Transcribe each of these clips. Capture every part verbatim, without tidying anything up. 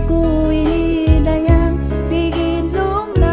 Ku ini dayang tigidlum na.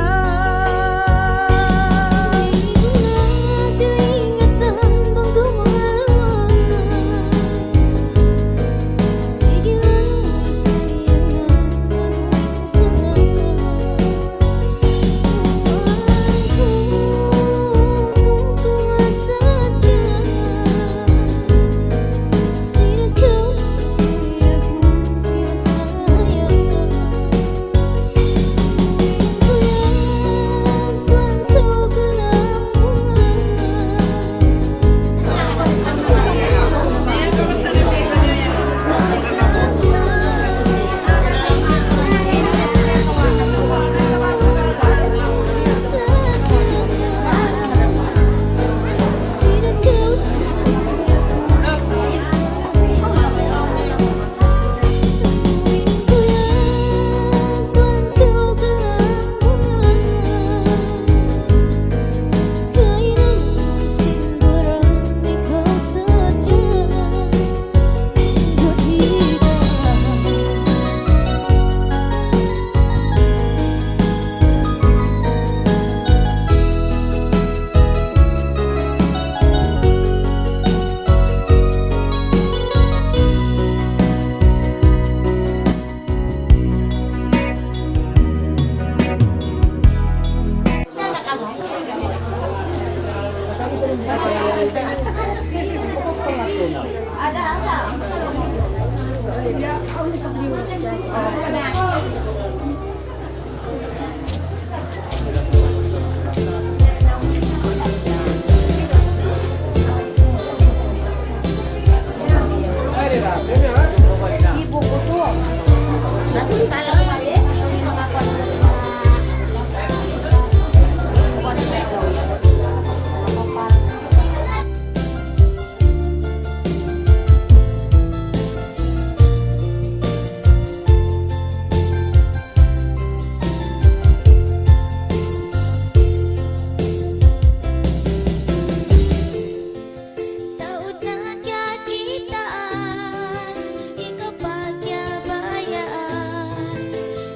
Taud na kiyakitaan, ikaw pa kiyabayaan,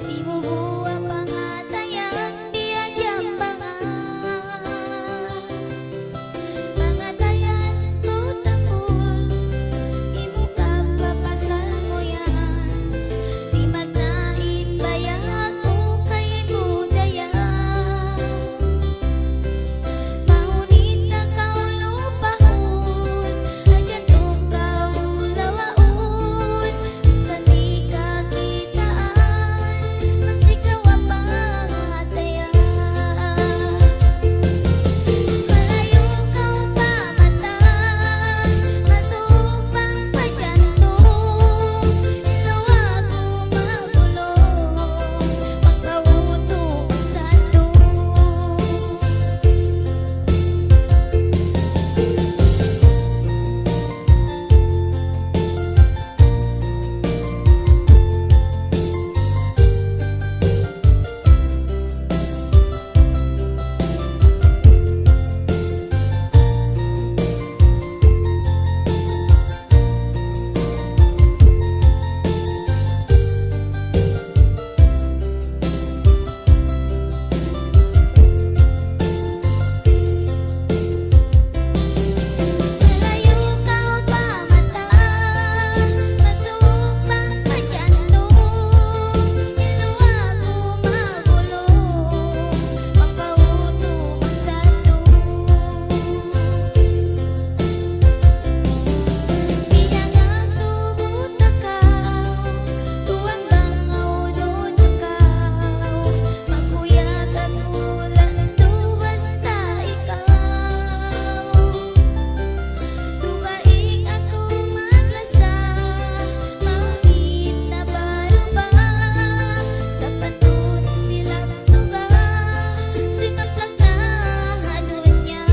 di' mu buwa' pangatayan, biya' jambangan. Pangatayan mu tambul, di' mu kapapasal mu yan, di' magnaik bayad mu kaymu dayaw. Mahunit na kaw lupahun, hajat tuud kaw lawaun, minsan di' kakitaan, masi kaw ha pangatayan. Malayu' kaw pa mata, masupang pa jantung, in luwa' ku magulung, magpautu' magsandu'. Tuwan bang awn unu kaw, magkuyag aku landu' basta ikaw. Tumaig aku maglasa, mahunit na baruba, sapatun sila suga, simaplak na ha dunya.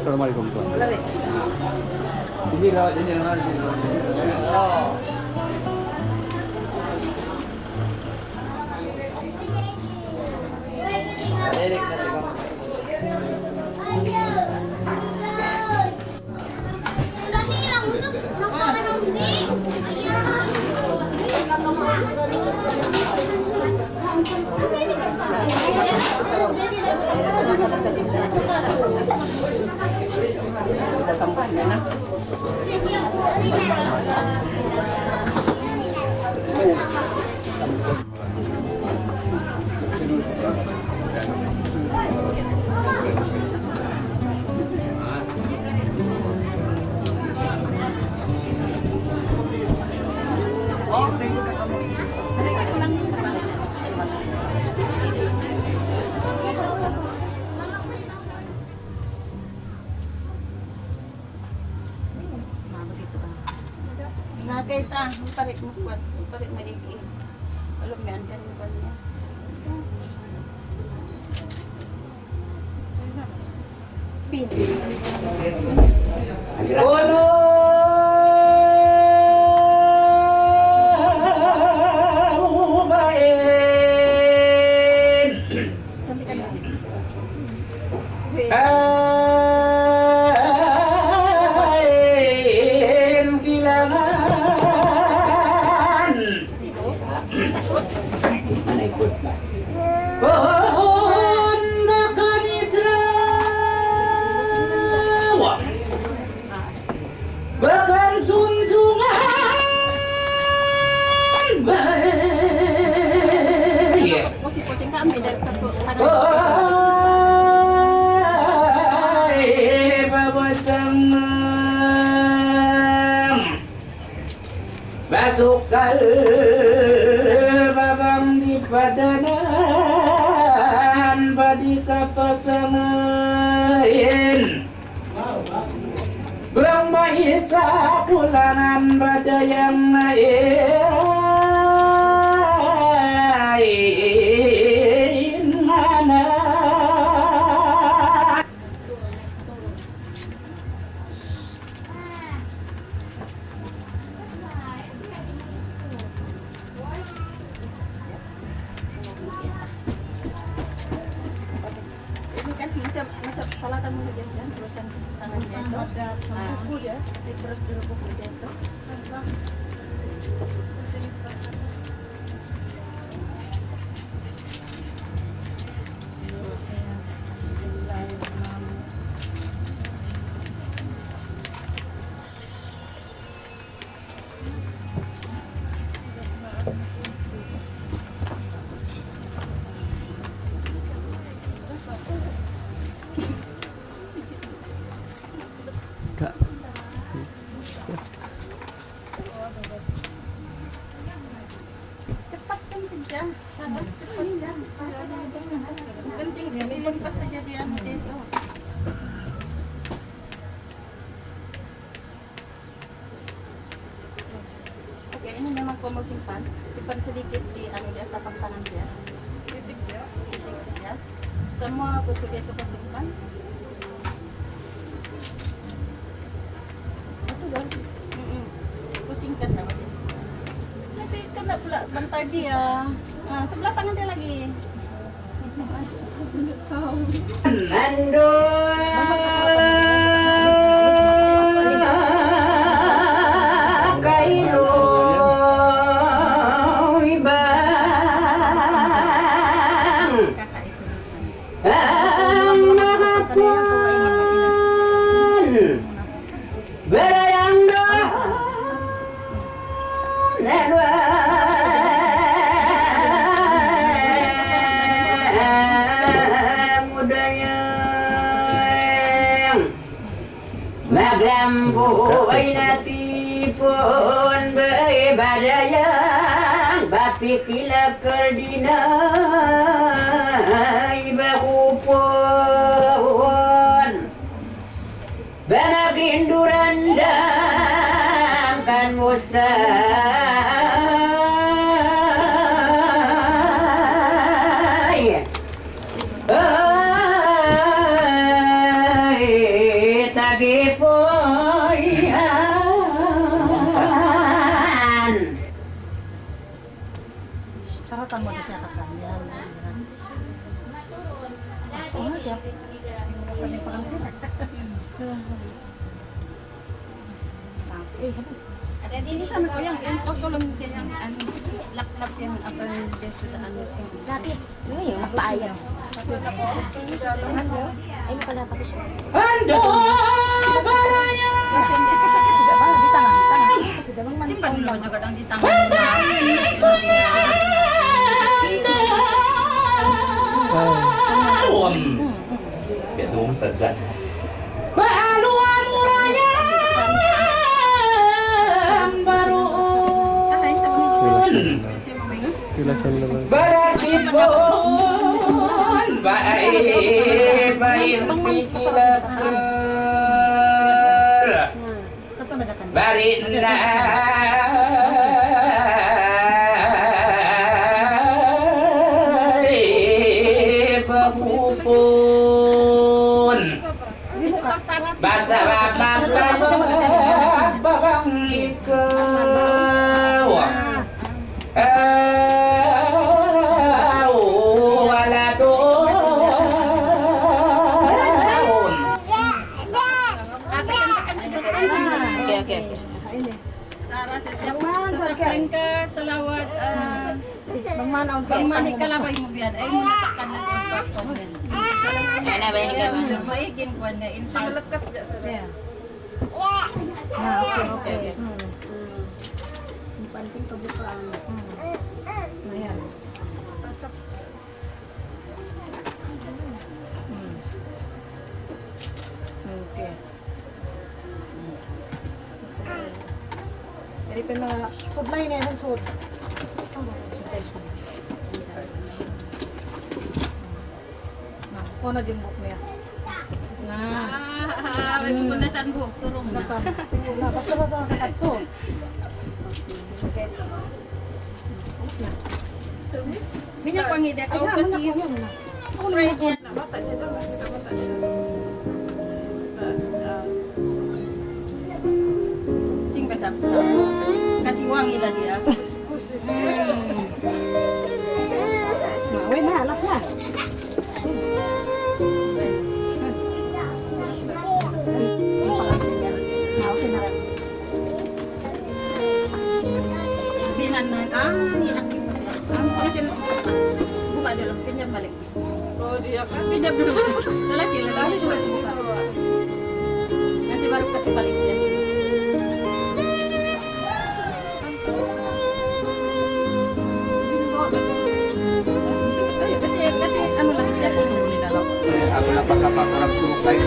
Assalamualaikum, tuan. Ini lewat ini, lewat ini. Nakita, tarik mo kuwan, tarik mo igi. Alam mo yan, ganun ba niya? Pin. Ain kilangan. Pohon makan Israel. Bahkan tuntungan baik. Pusing-pusing kami dari satu tangan. Ay, babatang basukal babang di padanan, badi kapasangain. Bang maisa kulangan badayang na in mana. Ini kan macam, macam salatan mo na dyan siya, terus ang tangan niya ito. Masama daw sa buko niya. Kasi terus dulu buko niya ito. Ka. Cepat kan, sejam. Sabar, cepat kan. Penting disimpan pas saja dia dito. Okay, ini memang kamu simpan. Simpan sedikit di, anu, di tapak tangan dia. Titik dia. Titik saja. Semua buku dia itu kau simpan. Ito daw. Mm-mm. Pusingkan daw. Nanti kena pula bantal dia. Ah, sebelah tangan dia lagi. Nando. Barayang da mudayang. Maglambuy na tipun ba'y barayang, bapikil akal di' na iba kupun. Ba magrinduran dangkan musay. Ay, tagipuyan. Saratan mu di' siya kakamihan. Aso nga siya. Di' mu sa di' pangampun. Eh, ada di' ini sama ko yang, yang foto lang din ang, ang laklak yang apa yung gusto sa ano. Dati, ngayon, mapaya. Ay, pala pa siya. Ando baraya. Sakit-sakit sudah, bang, di tangan, di tangan. Sakit sudah, bang, man. Simpan dulu juga dong di tangan. Awan. Biya' tuwang sadja. Paaluan mu raya baruun. Pilasan na lang. Barakipun, bae, bae, pikilakal. Bari na pagupun. Basa ba magkano babang ikaw? Aw, wala doon. Okay, okay, okay. Sara sa Japan, sa Japan ka, salawat, ah, bang man, bang man, ikalabay mu biyan, ay, muna sa kanan, ay, pa, pa, pa. Kaya na ba yun, ikaw? Maigin ko na, in sa malakat ka sa. Yeah. Ah, okay, okay. Hmm. Ang panting kabukaan. Hmm. Ayan. Hmm. Okay. Hmm. Jadi, pa manga sudlay na yan, sud. Sudlay, sud. Na, kuha na din buhok niya. Na. Ah, ah, may pupunasan buhok, turong na. Basta, basta, basta, basta. Minyak wangi dia, kau kasi spray dia. Sing basap-basap. Kasi, kasi wangi lah dia. Hmm. Uy, na, alas na. Binan na, ah, iya. Ang pwede na. Buka dulu, pinjam balik. Oh, dia kan. Pinjam dulu. Lalaki, lalaki. Nanti baru kasih balik dia. Kasi, kasi, ano lang, siya po yung nilalaw. Ako na pagkapapurap ko kayo.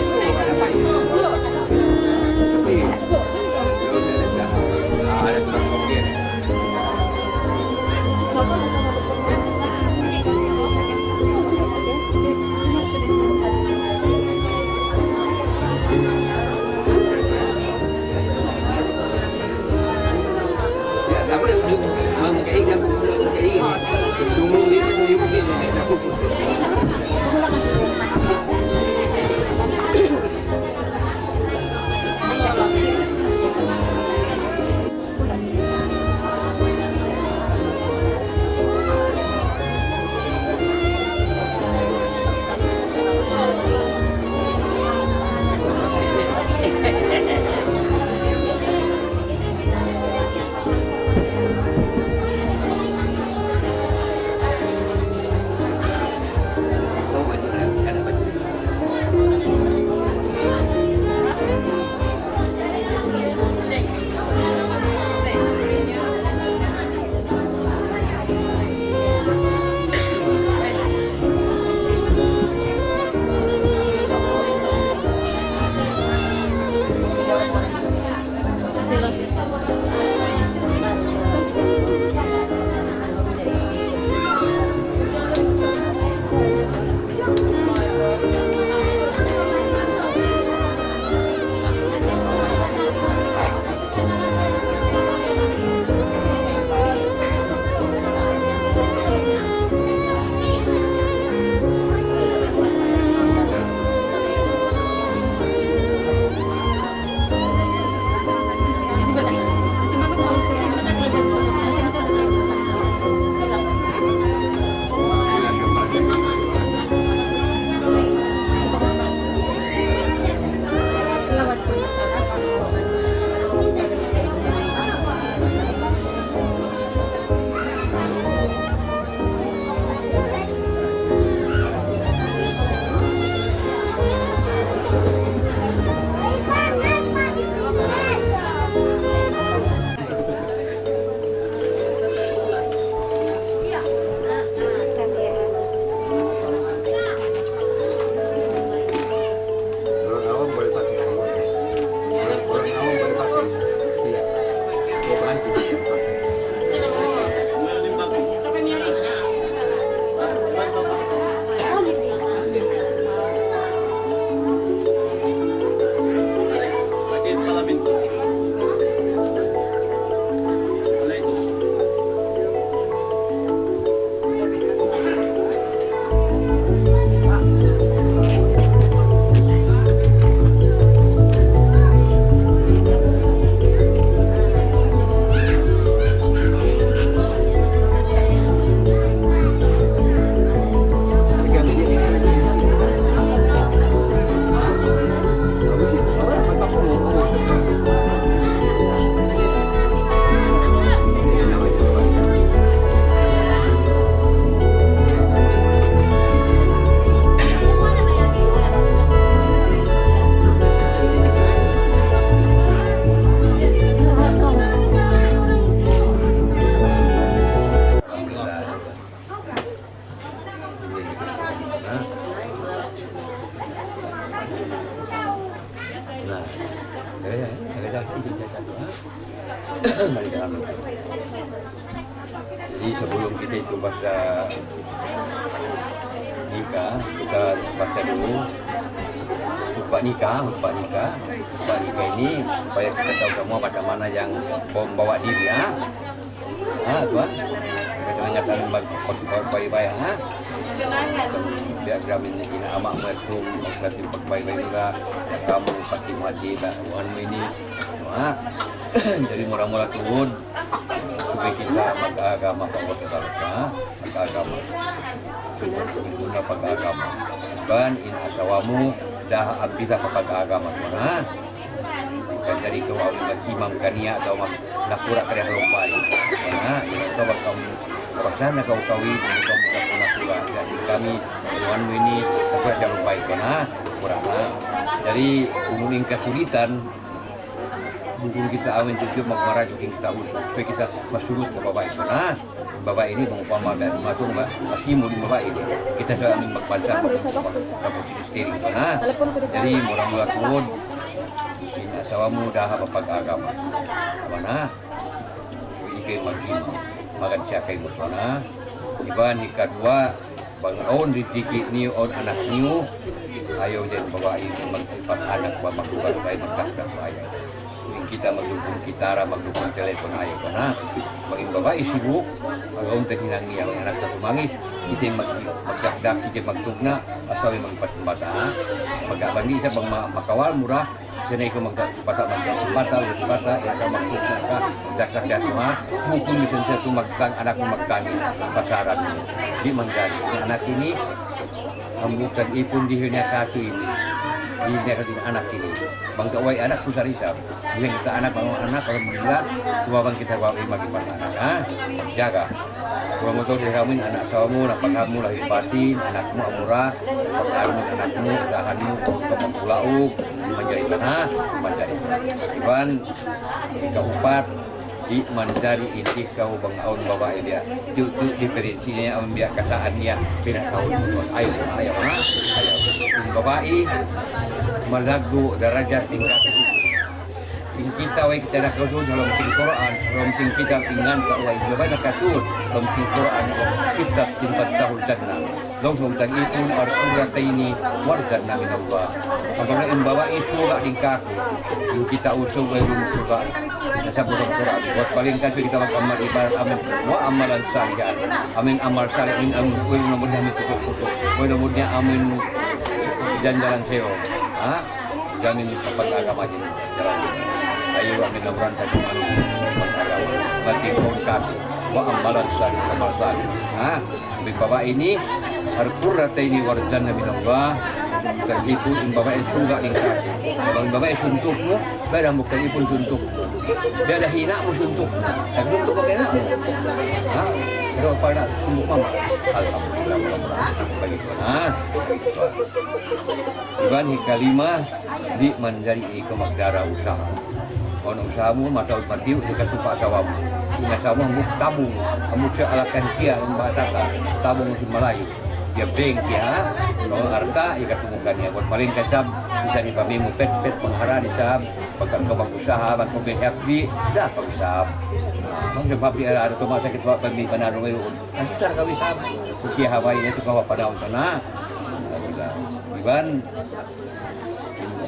Jadi, sebelum kita itu bahasa nikah, kita baca dulu khutbah nikah, khutbah nikah. Khutbah nikah ini supaya kita tahu semua macam mana yang membawa diri, ya. Ha, tuan. Kata ngatan bag-, bag-, bag-, baik-baik, ha? Biya' kami ini ina ama' mertum, kati pagbaik-baik juga. Kamu pati mati, tak, Tuhan ini. Ha? Jadi, mura-mura tuud. Supaya kita mag-agama pa Allah Ta'ala, ha? Mag-agama. Guna pag-agama. Iban in asawa mu, daha abdi pa pag-agama, ha? Hangkan jari kaw awn mag-imam kaniya atawa mag-, nakura' kaniya ha lawm bāy. Na, ikaw bang kamu, kabasahan na kaw kawin, ikaw bang kamu nakura'. Jadi kami, tuan mu ini, nakura' ha lawm bāy. Na, nakura', na. Jadi, unu in kasulitan, bukun kita awn sujud magmarajuk in kita usug. Supaya kita masurut ha babai. Na, babai ini, bang upama dan matung ba, masimu di babai ini. Kita sa amin magbansa, magbansa, magbansa, steering ko na. Jadi, mura-mura tuud, in asawa mu daha mapag-agama. Mana? Ikay mag-imam. Magad siya kay muto na. Iban hikaduwa, bang awn rijiki' niyu, awn anak niyu, ayaw yan babai mag-, mag-anak ba, mag-ubat ba, magkaskas ba, ayaw. In kita magdukun kita ra, magdukun telepon, ayaw ka na. Bang in babai sibuk, bang awn tahinang niya, bang anak ta tumangis, kita in mag-, magdakdak, kita in magtugna', asawa in magpatumbata, ha? Pagka bang di' sa bang ma-, makawal mu ra, sa' na ikaw magpatumbata, magpatumbata, magpatumbata, ya ka magtugna' ka, magdakdak ka, ha? Bukun misan sa tu magtang-, anak mu magtangis, pasaran mu. Di' manjari. In anak ini, hambuuk tag-ipun dihil niya katu' ini. Dihil niya katu' in anak ini. Bang kaw way anak, susah isab. Dihil kita anak, bang anak, alhamdulillah. Cuma bang kita bawa lagi bang anak, ha? Jaga. Mura-mura tuud di kamu in anak asawa mu, napaghan mu, lahil batin, anak mu, amura, pag-anu mu, anak mu, usahan mu, bang kaw magkulaug, manjari ka na, manjari. Iban, ikaupat, di' manjari in ikaw bang awn babai biya'. Tuud, tuud dipirensi niya awn biya' kasaan niya, pinakaun mu tuud. Ayaw, ayaw, ha? Ayaw. In babai, malaggu' darajat tingkat. In kita way kita nakasud, ha lawm sin Qur'an, ha lawm sin kitab, in ngān ta way, in babai nakasud, ha lawm sin Qur'an, kitab sin Miftahul Jannah. Laung sin tag-ipun, الحرتين والجنة من الله. Hangkan in babai suga' dayn kāku'. In kita usug wayruun suga'. Nasabbut ha Qur'an. Buat paling kasi kita mag-amal ibadat amin. Wa amalan salihan. Amin amal salih, amin amal, way na mudnya amin tutuk-tutuk. Way na mudnya amin jalan-jalan sewa. Ha? Jamin kapag-agama din. Ayaw amin lamuran sa' pag-agama. Mati ko kāku'. Wa amalan salih, amal salih. Ha? In babai ini, الحرتين والجنة من الله. Tag-ipun, in babai suga' dayn kāku'. Bang in babai suntuk mu, biya' da mu tag-ipun suntuk. Biya' da hina' mu suntuk. Tagsuntuk mu kayna mu. Ha? Pero pala, suntuk mama. Alhamdulillah, alhamdulillah. Bagi ko na. Iban hikalima, di' manjari ikaw magdara usaha. Awn usaha mu, mataud matiyu', hikatupa asawa mu. In asawa mu, hambuuk tabung. Hambuuk siya alakan siya, in bahasa ka, tabung sin Malayu. Siya bank siya, ha? Awn alta', hikatubukan niya. Buat malayngkan isab, misan hipamī mu pet-pet, manghara isab, pagka kaw mag-usaha, magkumpit hapdi, da pag-usaha. Bang siya hapdi, ada, ada tumasakit, wa, pag may panalo ngayon. Antar kaw isab, siya haway, ito kaw panahon sana. Iban,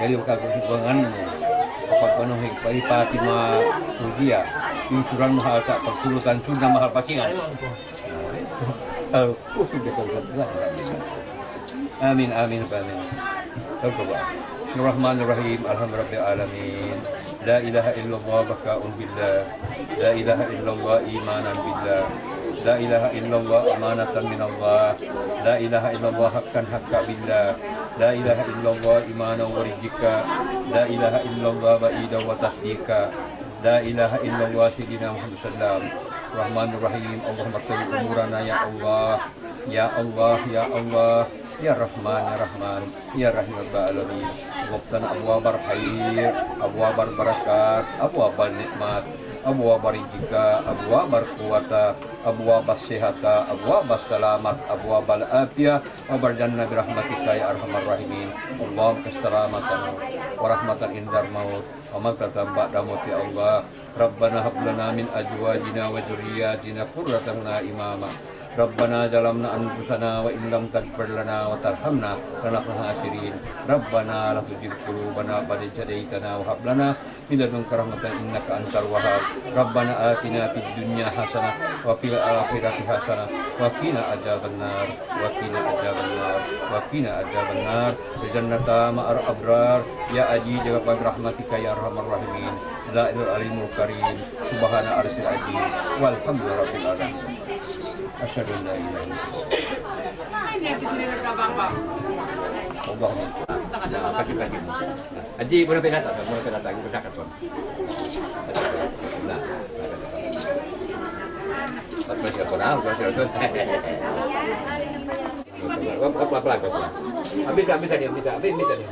Yari makagusip ku ngan mu. Kapag ano, higpahipati ma Rudia. Yung suran mahal sa pagtulutan, sud na mahal pasingan. Al-, usug na kang sabda. Amin, amin, amin. Tagkaba. Bismillahirrahmanirrahim. Alhamdulillahirabbil alamin. لا إله إلا الله بكاء بالله. لا إله إلا الله إيمانا بالله. لا إله إلا الله أمانة من الله. لا إله إلا الله حقا حقا بالله. لا إله إلا الله إيمانا ورزقا. لا إله إلا الله بعيدا وتصديقا. لا إله إلا الله سيدنا محمد صلى الله عليه وسلم. الرحمن الرحيم. اللهم طول أمورنا يا الله. يا الله، يا الله، يا رحمن، يا رحمن، يا رحيم رب العالمين. اغلق لنا أبواب الخير، أبواب البركات، أبواب النعمات، أبواب الرزق، أبواب القوة، أبواب الصحة، أبواب السلامة، أبواب العافية، أبواب الجنة برحمتك يا أرحم الراحمين. اللهم كن سلامتنا ورحمة عند الموت ومغفرة بعد الموت يا الله. ربنا هب لنا من أزواجنا وذرياتنا قرة أعين وارزقنا إماما. ربنا ظلمنا أنفسنا وإن لم تغفر لنا وترحمنا لنكونن من الخاسرين. ربنا لا تزغ قلوبنا بعد إذ هديتنا وهب لنا من لدنك رحمة إنك أنت الوهاب. ربنا آتنا في الدنيا حسنة وفي الآخرة حسنة وقنا عذاب النار، وقنا عذاب النار، وقنا عذاب النار. الجنة مع الأبرار. يا عزيز يا غفار برحمتك يا أرحم الراحمين. لا إله إلا العلي الكريم. سبحان العرش العظيم. والحمد لله رب العالمين. أشهد أن لا إله إلا الله. اللهم صل. Haji, muna pa yata, muna pa yata, muna pa yata. Na. Ba't ba siya po na? Ba't siya po? Wap, wap, wap, wap, wap. Ambil ka, ambil ka niya, ambil ka, ambil, ambil ka niya.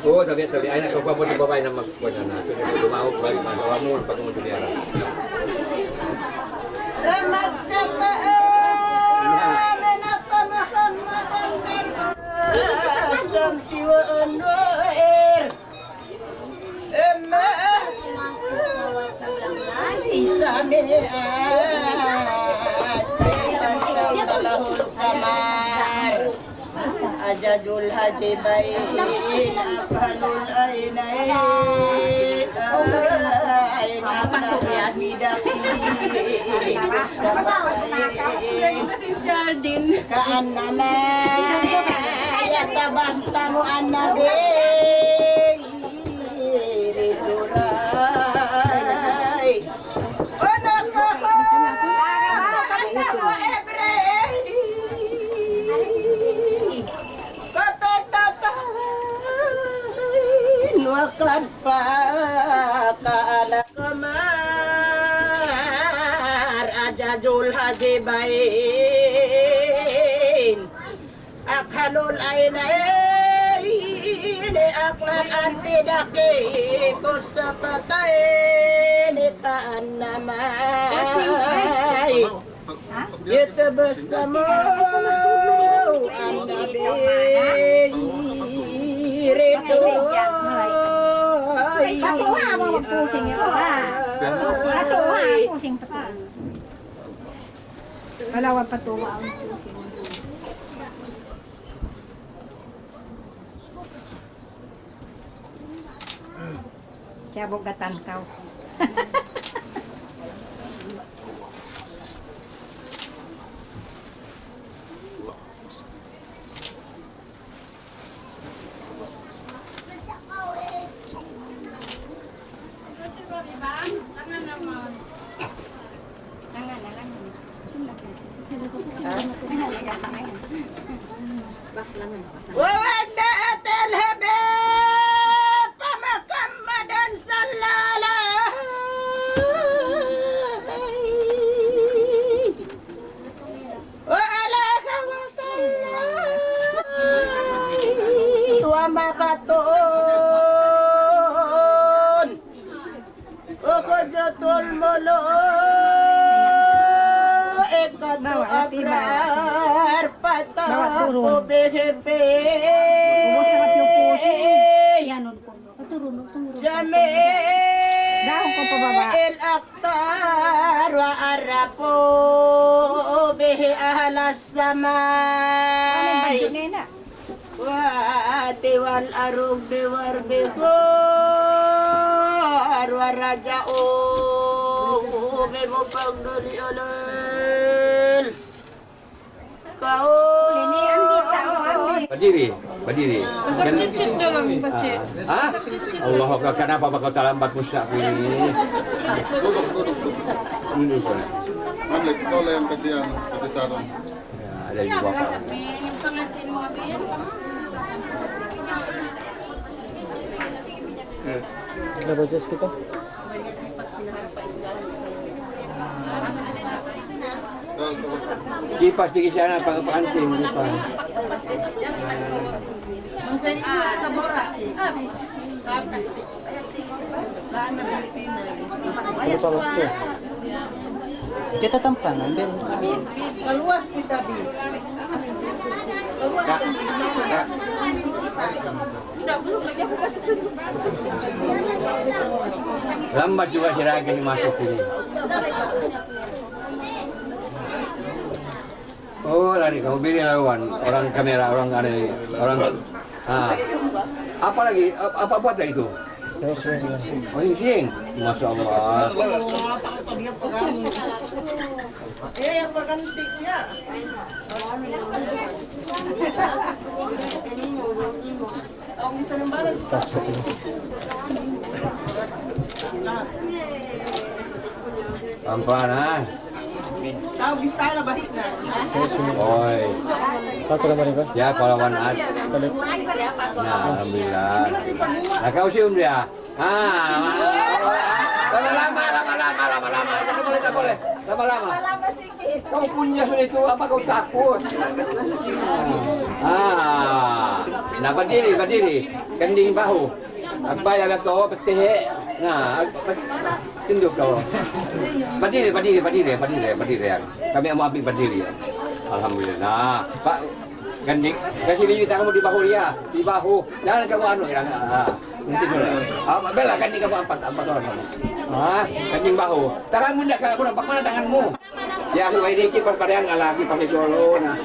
Oo, tabi, tabi. Ay, nagpapabot ang babae na magkuha na. So, so, tumawag ba yung asawa mo, pag mo tumiyara? Salamat ka pa, ah, minata Muhammad al-Minta. Asam siwa anwar. Isa mi'at, kaifa shamsa lahul qamar. Ajajul hajibain, akhalul ainain, ain akhlal bidaki. Ka'annama yatabassamu an-nabi. Ridulay. Anak aku, anak aku, Ibrahim. Kapatatan, wakad pa ka ala kamar, ajajul hajibain. Akhalul ainain, akhlal anti daki, kusapatain, ka'annama yatabassamu an-nabi. Ridho. Satu ha, mau pusing itu ha. Satu ha, pusing betul. Kalawa pa tuwa ang puso. Kaya bugatan ka. وودعت الحبيب محمدا صلى الله عليه وآله وسلم. Wa makatun. Ukhudjatul mulu. Ikatu abrar. Pataku bihipi. Yan, Jami' dahun ko pababa. Il aktar wa arafu bihi ahlas samai. Wa tiwal arug biwar bihur wa raja'u bimu pagduli ulul. Badiri, badiri. Masak cicit dalam, Pak Cik. Ha? Masak cicit. Allahu Akbar, kenapa kau terlambat, Ustaz ini? Duduk, duduk. Duduk, Pak. Malik, kau lah yang kasih, anu, kasih saran. Ya, ada juga, Pak. Eh. Ada baju kita? Kipas di sana, pa-, paanting, kipas. Ano pa ba ito? Kita tampanan, Ben. Paluwas kita, Ben. Paluwas kita, Ben. Lambat juga si Raga ini masuk ini. Oh, lari kamu, beri lawan orang kamera, orang ada, orang, ah. Apa lagi? Ap-, apa buat lagi itu? Oh, ini sing. Masya Allah. Eh, yang pagganti niya. Pasok. Ampa na. Tau, bista na, bahi' na. Oy. Patro ba? Ya, kalawan at. Balik. Na, alhamdulillah. Nakaw si Umri, ah. Ah, lama, lama, lama, lama, lama. Lama, lama, lama. Lama, lama. Kau punya itu apa kau takut? Ah, na, badiri, badiri. Kanding bahu. Agpaya na to, patihi. Na, tindug to. Badiri, badiri, badiri, badiri, badiri yan. Kami amu abi badiri yan. Alhamdulillah. Na, pa, Ganding. Kasi di' kita kamu di bahu dia. Di bahu. Jangan kamu anu, ya. Ah, nanti dulu. Ah, bela ganding kamu empat, empat orang kamu. Ah, ganding bahu. Tangan mu ndak kamu nampak mana tanganmu? Ya, aku ini kipas pada yang lagi pakai jolo, nah.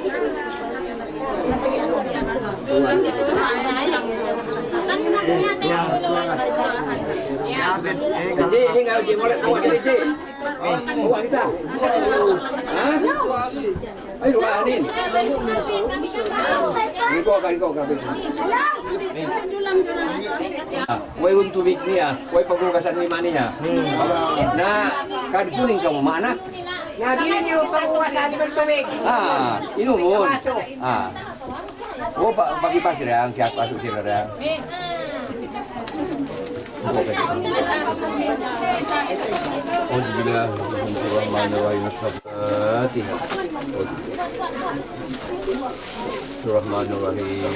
Jadi, ini nggak di mulai, awak ini, Ji. Awak kita. Hah? Ay, luha ini. Ikaw ka, ikaw ka. Ah, way un tubig niya, way paghugasan lima niya. Na, kan kuning kamu mana? Na, dili niyo paghugasan ng tubig. Ah, inumun. Kawaso. Ah. O, pa, pag-ipas sila, ang kiyakpaso sila rin. أعوذ بالله، بسم الله الرحمن الرحيم. الفاتحة. الرحمن الرحيم.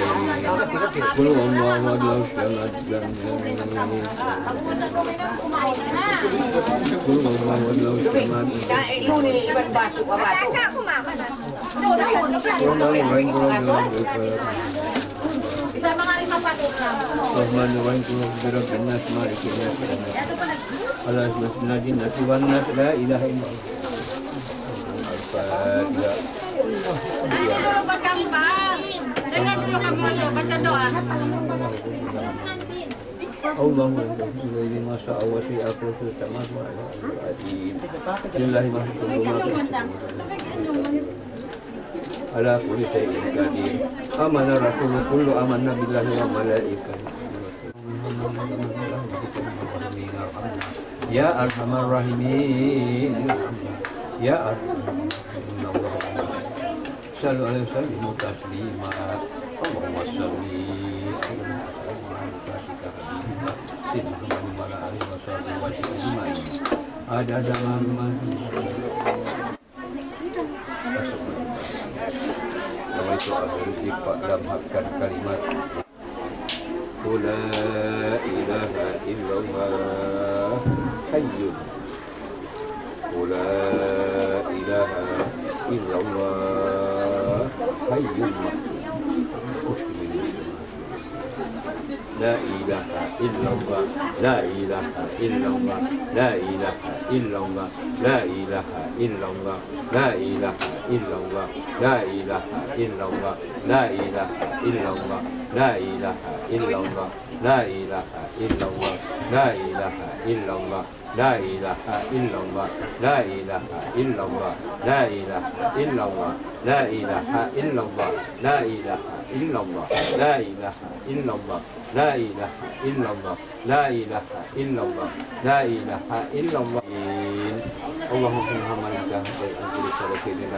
قل هو الله أحد، الله الصمد، لم يلد ولم يولد. قل هو الله أحد، الله الصمد. الرحمن الرحيم. قل أعوذ برب الناس، ملك الناس، إله الناس. على اسم الناس، الناس، والناس، لا إله إلا الله. الفاتحة. اللهم اهدنا إليه ما شاء وسع كرسيه السماوات والأرض العظيم. لله ما في الأرض وما في السماوات. على كل شيء قدير. آمن الرسول كل آمنا بالله وملائكته. يا أرحم الراحمين. يا أرحم الراحمين. صلوا عليه وسلموا تسليما. اللهم صل على سيدنا محمد وعلى آله وصحبه وسلم أجمعين. عدد معلوماته. Nawaitu akan ipagdamhakan kalimat. قل لا إله إلا الله حي. قل لا إله إلا الله حي. لا إله إلا الله، لا إله إلا الله، لا إله إلا الله، لا إله إلا الله، لا إله إلا الله، لا إله إلا الله، لا إله إلا الله، لا إله إلا الله، لا إله إلا الله، لا إله إلا الله، لا إله إلا الله، لا إله إلا الله، لا إله إلا الله، لا إله إلا الله، لا إله إلا الله، لا إله إلا الله، لا إله إلا الله، لا إله إلا الله، لا إله إلا الله. اللهم صل على محمد وعلى آله وصحبه وسلم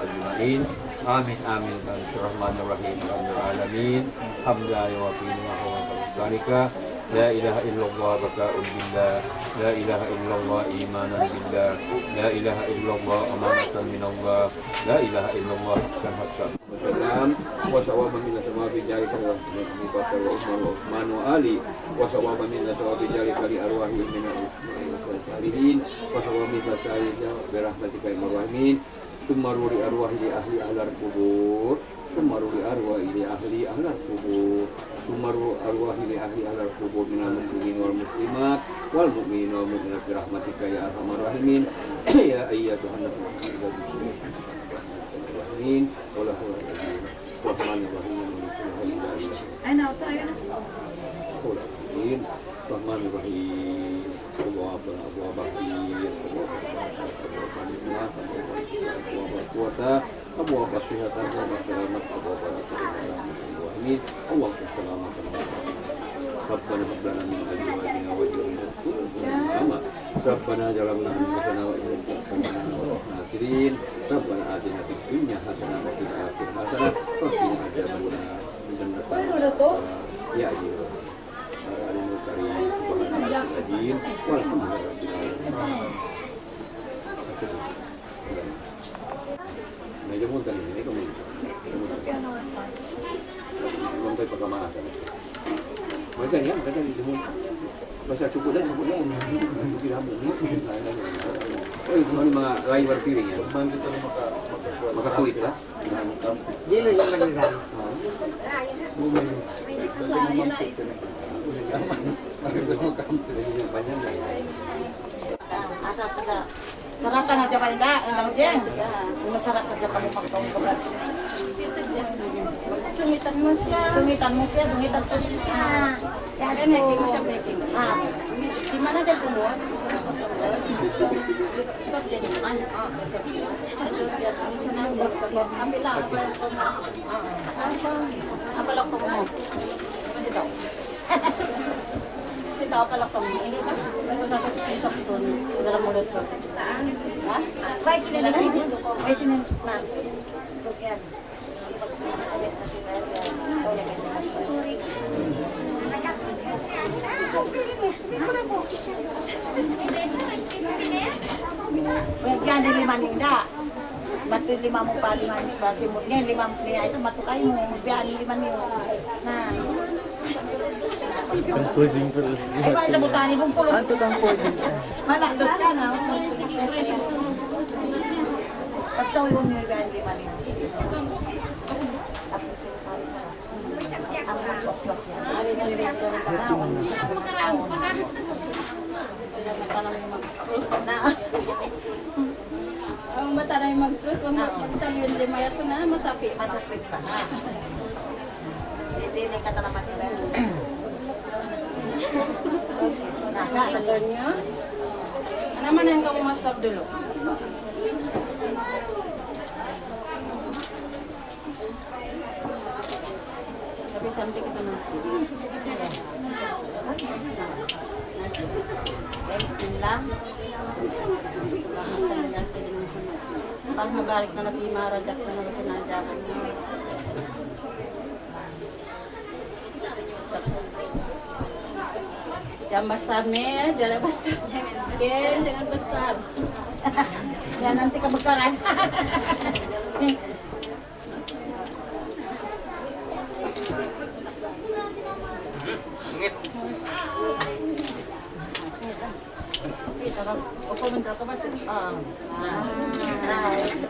أجمعين. آمين، آمين. بسم الله الرحمن الرحيم. الحمد لله رب العالمين. حمدا يوافي نعمه ويكافئ مزيده. لا إله إلا الله بقاء بالله. لا إله إلا الله إيمانا بالله. لا إله إلا الله أمانة من الله. لا إله إلا الله حقا حقا. وسلام. وثوابا مثل ثواب ذلك لأبي بكر وعمر وعثمان وعلي. وثوابا مثل ثواب ذلك لأرواحهم من الصالحين. وثوابا مثل ذلك برحمتك يا أرحم الراحمين. ثم روح الأرواح لأهل أهل القبور. ثم روح الأرواح لأهل أهل القبور. ثم روح الأرواح لأهل أهل القبور من المسلمين والمسلمات والمؤمنين والمؤمنات برحمتك يا أرحم الراحمين. يا أيتها النفس المطمئنة ارجعي إلى ربك. الرحمن الرحيم. قل هو الذي الرحمن الرحيم. قل هو الله أحد. الرحمن الرحيم. أبواب، أبواب الخير، أبواب البركة، أبواب النعمة، أبواب الشفاء، أبواب القوة، أبواب الصحة، أبواب السلامة، أبواب الرحمة. اللهم سلامة. ربنا هب لنا من أزواجنا وذرياتنا قرة أعين واجعلنا للمتقين إماما. ربنا ظلمنا أنفسنا وإن لم تغفر لنا وترحمنا لنكونن من الخاسرين. ربنا آتنا في الدنيا حسنة وفي الآخرة حسنة وقنا عذاب النار. جنة يا أيها العلي الكريم، سبحان ربي العظيم، والحمد لله رب العالمين. Na, jamun tadi, ini kamu. Jamun tadi. Jamun tadi pakai mana tadi? Mereka ya, mereka di jamun. Basta cukup dah, cukup dah. Cukup dah, ini. Oh, itu mana mga lain berpiring ya? Cuman kita maka, maka Makakuwit ka? Di' na siya manira. Asa sila. Saratan na siya ba, inda? Inda, Jeng? Sila saratan siya kamu magtungkol. Sungitan mu siya. Sungitan mu siya, sungitan mu siya. Ah. Yan, yan, yan. Ah. Di' man na siya bumuhat. Stop din naman. Ah, stop din. Stop din. Ambil lang. Apa lang ko mo? Sitaw. Sitaw, apa lang ko mo? Ini ba? Ito sa akin, sisok to. Dalam mulut ko. Ha? May sinin na. May sinin na. Yan. Yan, di' lima niyu da. Matu lima mu pa, lima niyu pa, simud niya, lima niya, isa matu kayu mu, biya' lima niyu. Na. Confusing pa rin. Ay, ba, sa butani, bungkulo. Ato confusing. Mana, dos ka na. Pagsawi ko niya, biya' lima niyu. Ang mata na yung mag-cross na. Ang mata na yung mag-cross, ang mag-, magsalin, lima yato na, masapi. Masapi pa. Hindi, hindi ka na naman nila. Ang color niya. Ano man ang kamu mas dulo? Tapi cantik itu nasi. Nasi. Guys, yun lang. Basta na lang sila ng sunod. Pag mabalik na natin, marajak na natin ang jacket. Jangan basah, Mel. Jangan basah. Ken, jangan basah. Yan, nanti kabagkaran. Ngit. Ah. Ah, itu.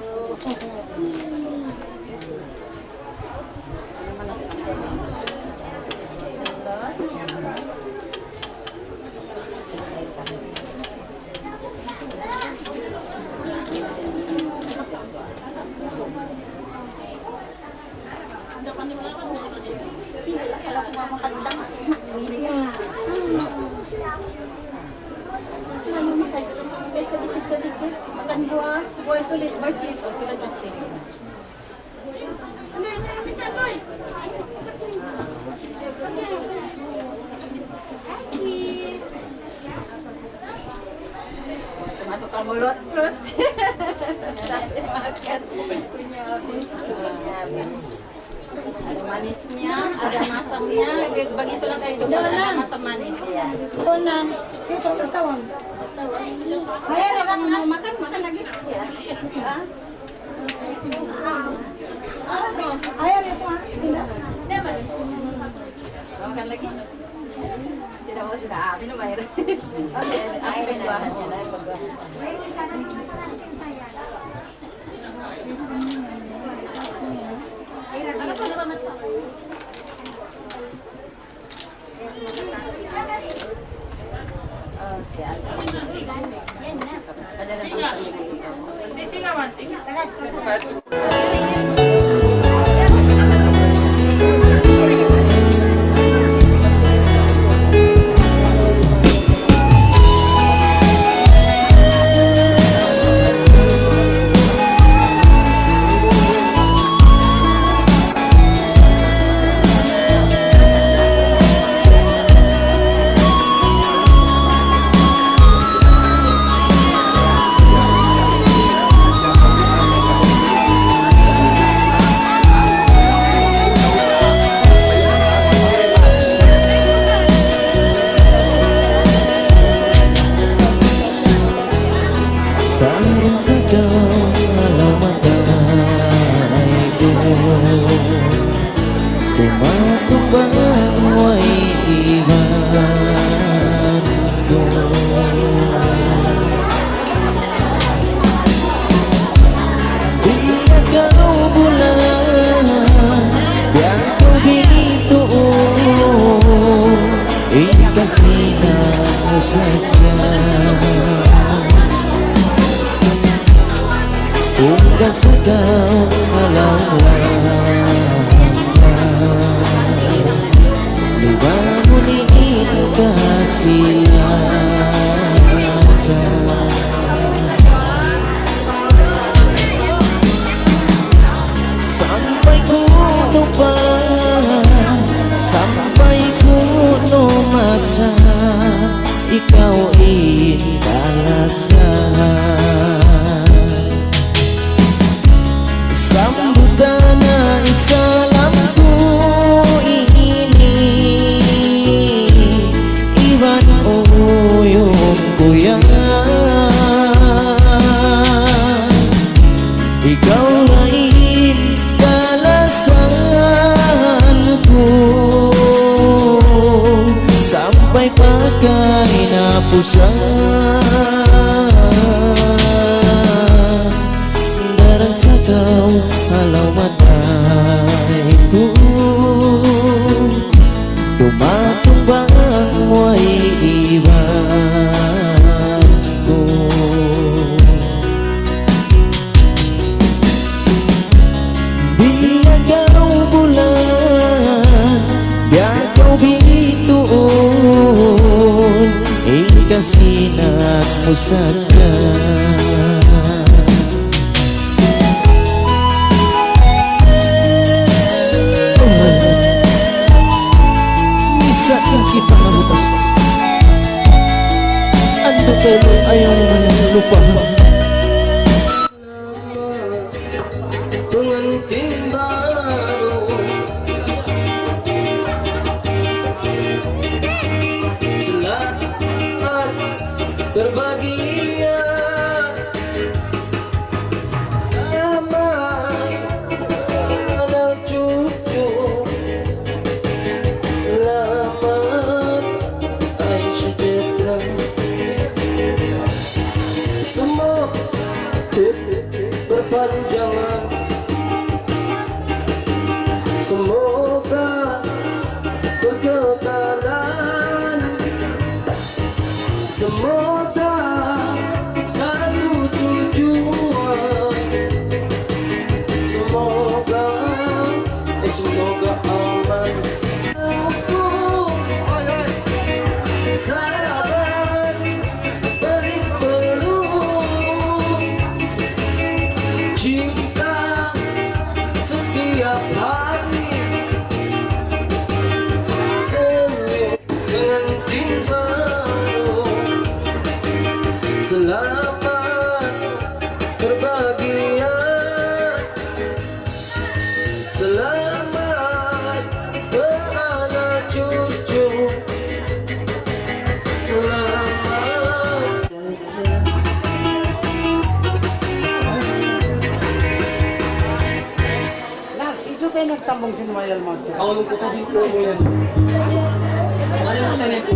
Sedikit-sedikit. Makan buah. Buah itu li-, bersih itu, sila cuci. Masuk ke mulut terus. Sampai makan. Punya habis. Ada manisnya, ada masamnya. Begitulah kehidupan, ada masam manis. Ito na. Ito, tawag. Ayan, orang mau makan, makan lagi. Ya. Ah. Ayaw na ito, ha? Hindi. Makan lagi. Sila mo, sila. Ah, binubayar. Okay, ayaw na. Tangan saja lawan tangan itu. Kumakumbang way iban ku. Di' na Kasagaw-kalaw, lumamun in kasiyasan. Sampay kunu' pa, sampay kunu' masa, ikaw in kalasahan. Sambutan na in salam ku ini, iban uyum ku yan. Ikaw ra in kalasahan ku, sampay pa kahinapusan. Daran sa kaw ha lawm atay ku, dumatung bang way iban ku. Biya' kaw bulan, biya' kaw bituun, in kasinat mu sadja. Minsan kita nabutas. Andu' kaw ayaw mu na lupahan. Pangantin baru. Selamat berbahagia. Selamat anak cucu. Selamat hari sejahtera. Semoga berpanjangan. Semoga berkekalan. Semoga satu tujuan. Semoga, eh, semoga aman. Sahabat beri peluk, cinta setiap hari. Senyum pengantin baru. Selamat berbahagia. Selamat beranak cucu. Selamat. Nas, itu tayo nagsambung sin Mayal Magtu. Ako nung kukunin ko mo yan. Ano mo sa nito?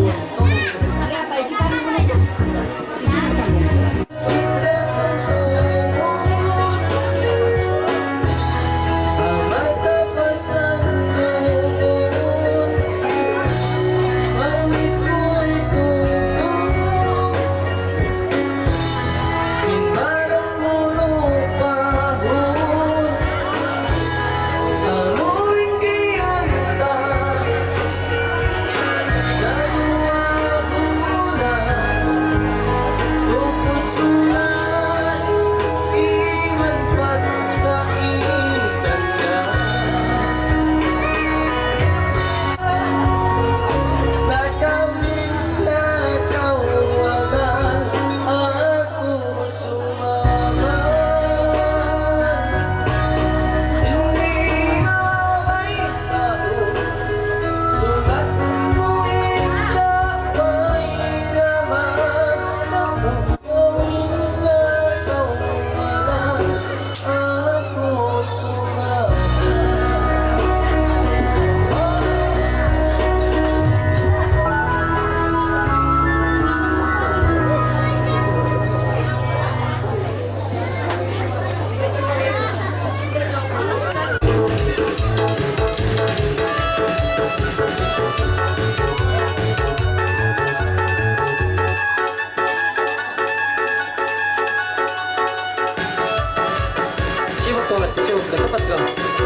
Sapat, sapat, sapat ka.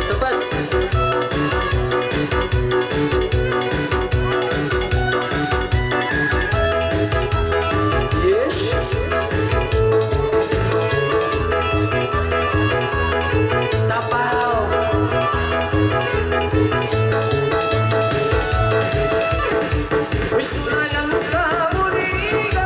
Sapat. Yes. Tapaw. Wish na lang sa muli ka.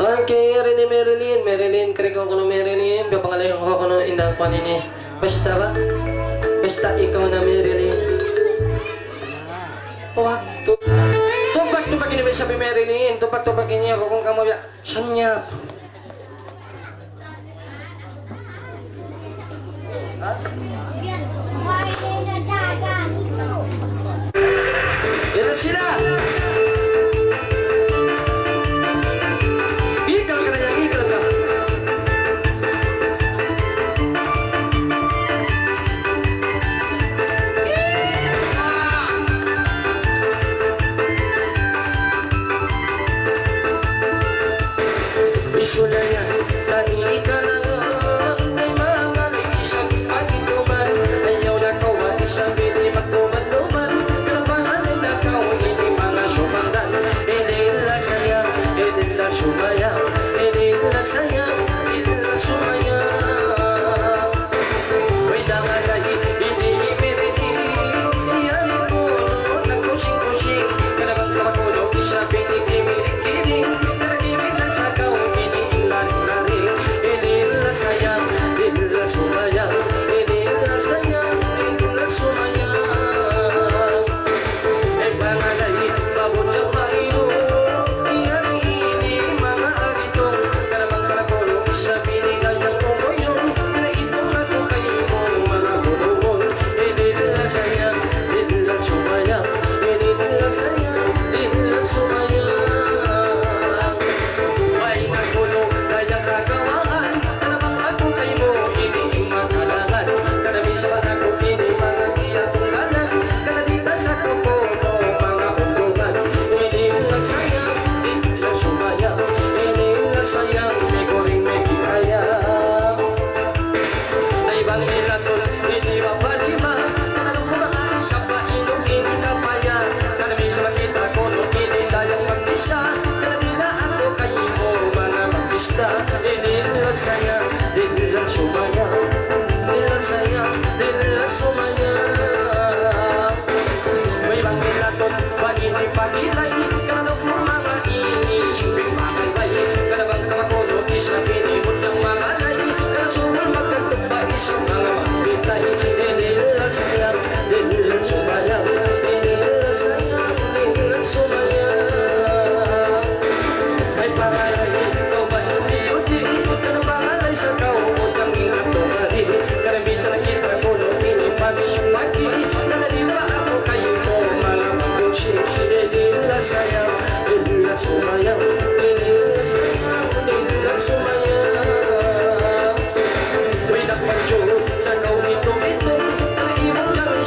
Okay, yari ni Marilyn. Marilyn, kari kaw kunu' Marilyn. Kapangalayun ku kunu' in kuwan ini. Basta ba? Basta ikaw na, Marilyn. Waktu. Tumpak-tumpak ini, basta bi Marilyn. Tumpak-tumpak ini aku kung kamu ya. Sanyap. Yan na sila. Igal ka na yan, igal ka.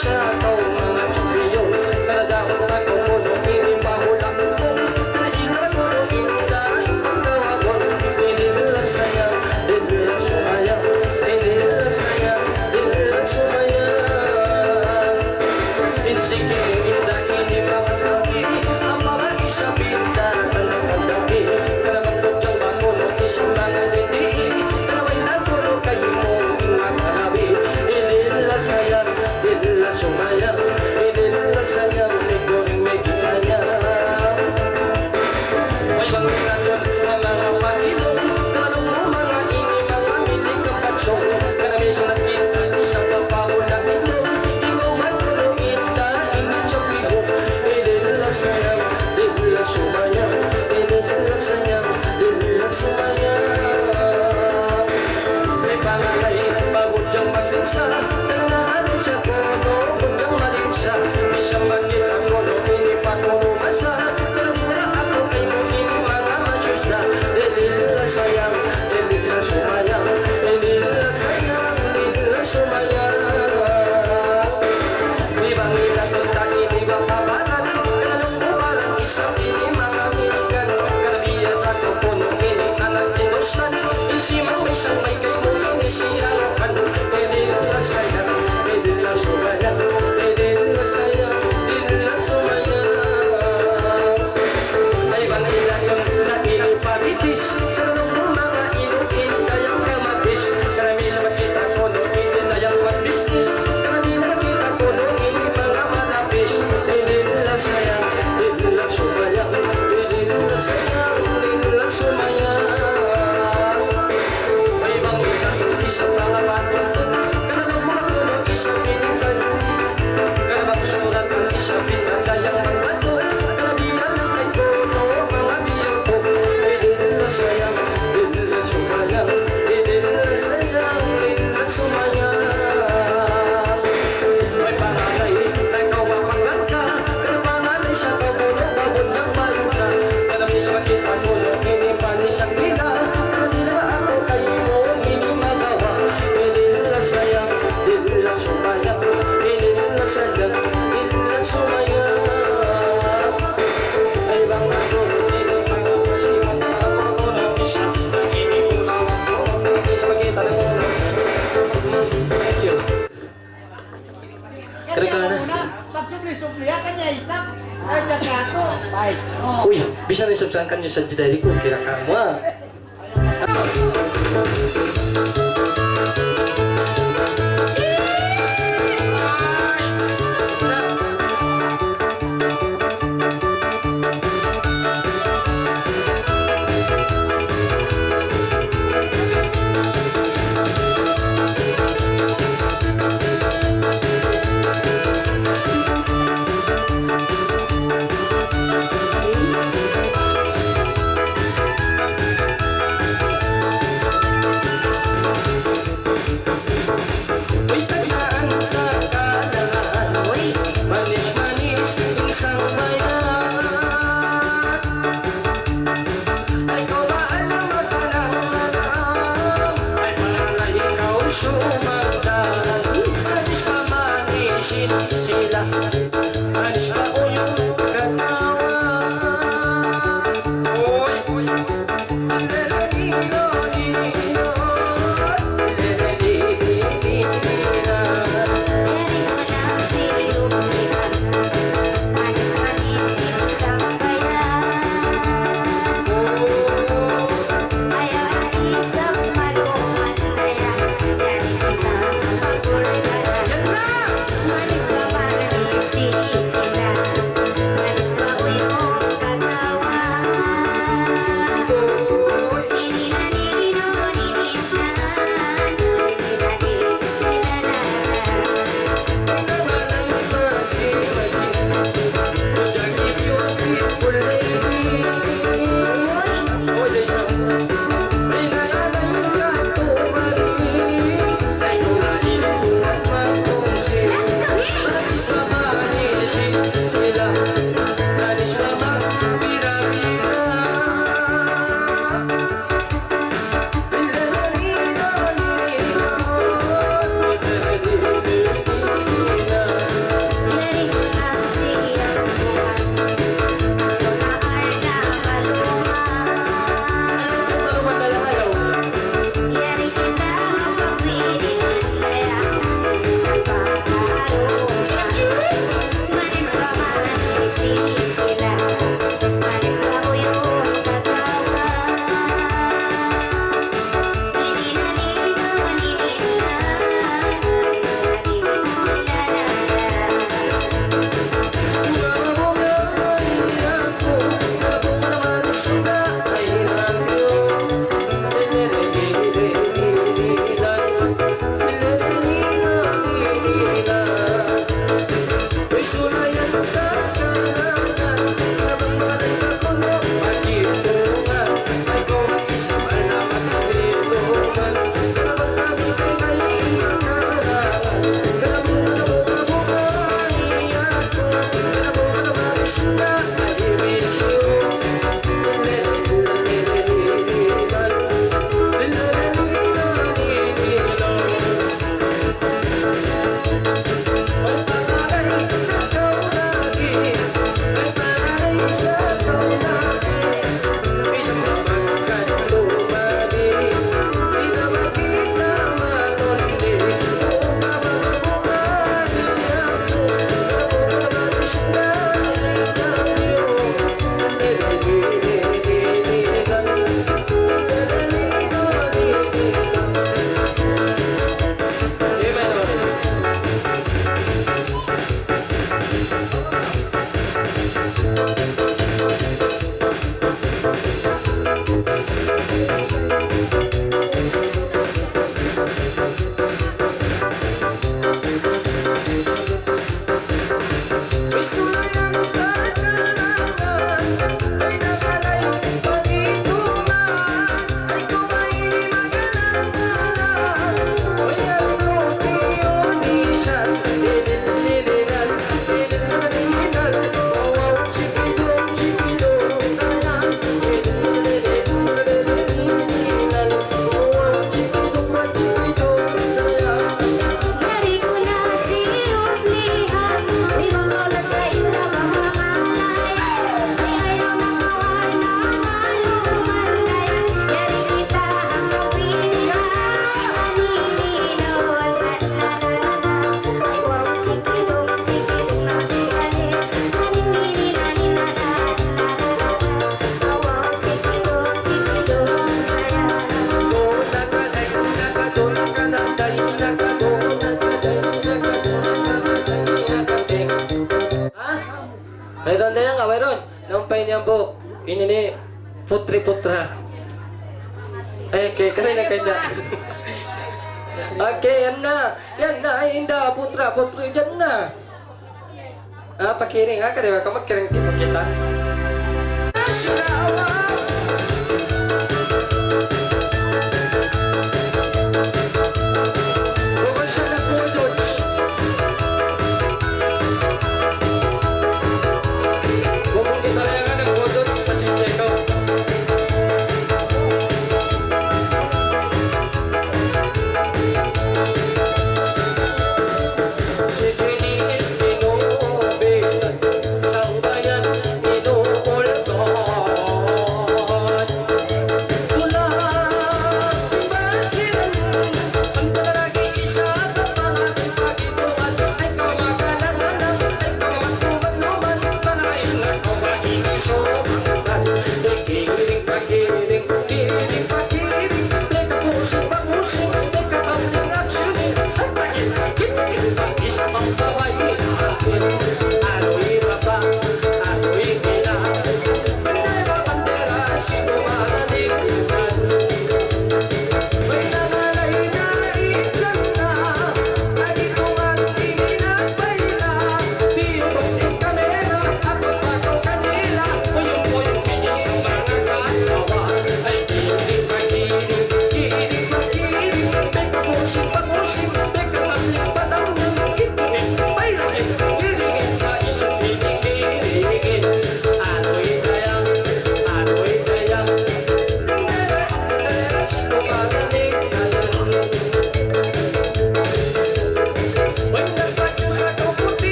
Sa' kaw manga champion, karadaun ta kunu' ini pa hula' mu. Kanahinang kunu' in daing pagtawagun, idil sayang, idil sumayang, idil sayang, idil sumayang. In sige, in da ini manga tabi, ampa ba isab in da, tanang pagdapi, karabang kujang bakunu, isang manga liti, karabay na kunu' kaymu, in manga tabi, idil sayang, Di' na sumayang, di' na sayang, di' ko rin may kinaya. Way bang kinatun na manga pag-inom, kalung mu manga ini, manga mini kapatsong, kanami sa nakita, di' sa papauna inom, ikaw man kuno kita, ini sa pigo, di' na sayang, di' na sumayang, di' na sayang, di' na sumayang. May pangalay, bukun jang mapinsa, nananali siya kunu', bukun jang malinsa. Bisan makita' kunu' ini pa kunu' masa, pero di' na aku kaymu ini manga masusa. Idil sayang, idil sumayang, idil sayang, idil sumayang. Di' ba ngita' kita ini ba kabalan, kanalung ubalan, isab ini manga American, kanabiyasa ku kunu' ini anak Hindustan. Isi mambay sambay kaymu ini si Arokan. Idil sayang, idil sumayang, idil sayang, idil sumayang. Ay bang ilayan na ini pabitis, sarang manga inu ini dayang kamatis. Kanami sa makita' kunu' ini dayang magbisnis. Kanami na makita' kunu' ini manga manapis. Idil sayang, idil sumayang, idil sayang, idil sumayang. Ay bang ikaw isab manga patungtun, kanalung mu kunu' isab ini kanti. Kanabang surat isab ini dayang magbato, kanabihan na kay kunu' manga biyan ku. Idil sayang, idil sumayang, idil sayang, idil sumayang. Way pangalay, ikaw mapangkat ka, pero pangalay siya pa kunu' bukun jang malinsa. Kanami sa makita' kunu' ini panis ang kita, pero di' na aku kaymu ini magawa. Idil sayang, idil sumayang, idil sayang, idil sumayang. Ay bang aku ini pagkakasipan, ako na isab ini pulawang ko, makita' na kunu'. Thank you. Kaya kaya na. Muna, pagsubli-subli, ha, kanya isa. Ay, dyan sa ato. Ay, oh. Uy, bisa na isab sa kanya sa jidari ko, kira ka mo, ah. Uy, tagnaan ta kanan, uy, manis-manis in sambayan. Ay, kaw ba alam at alam na lang? Ay, pangalay ikaw sumanda. Manis pa manis in sila. Manis pa uyong katawa. Uy, uy. Mayroon na yan, ah, mayroon. Nampay niya bu-, ini ni putri-putra. Eh, kay, kay na, kay na. Okay, yan na. Yan na, ay, inda, putra, putri, yan na. Ah, pakiring, ha? Kadiwa ka magkiring kita. Bukun siya nagpudot. Bukun kita na yan, nagpudot, pasensya ikaw.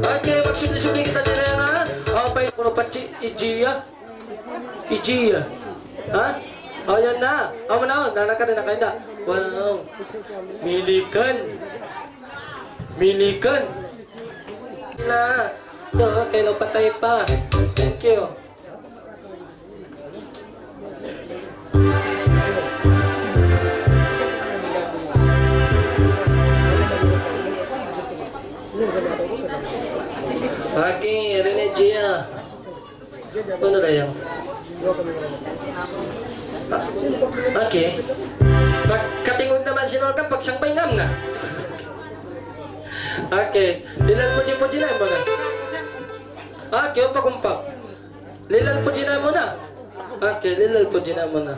Okay, magsubli-subli kita diri, ha? Apay, puro panchi, ijiya. Ijiya. Ha? O, yan na. O, manaw, na, na, na, na, na. Wow. Milikan. Milikan. Na. Yo, okay, lo, patay pa. Thank you. Okay, Rene Gia. Unu da yan? Ah, okay. Pag-, katingug naman sin Olga, pagsampay ngam na. Okay. Lilal puji-puji na muna. Okay, umpak-umpak. Lilal puji na muna. Okay, lilal puji na muna.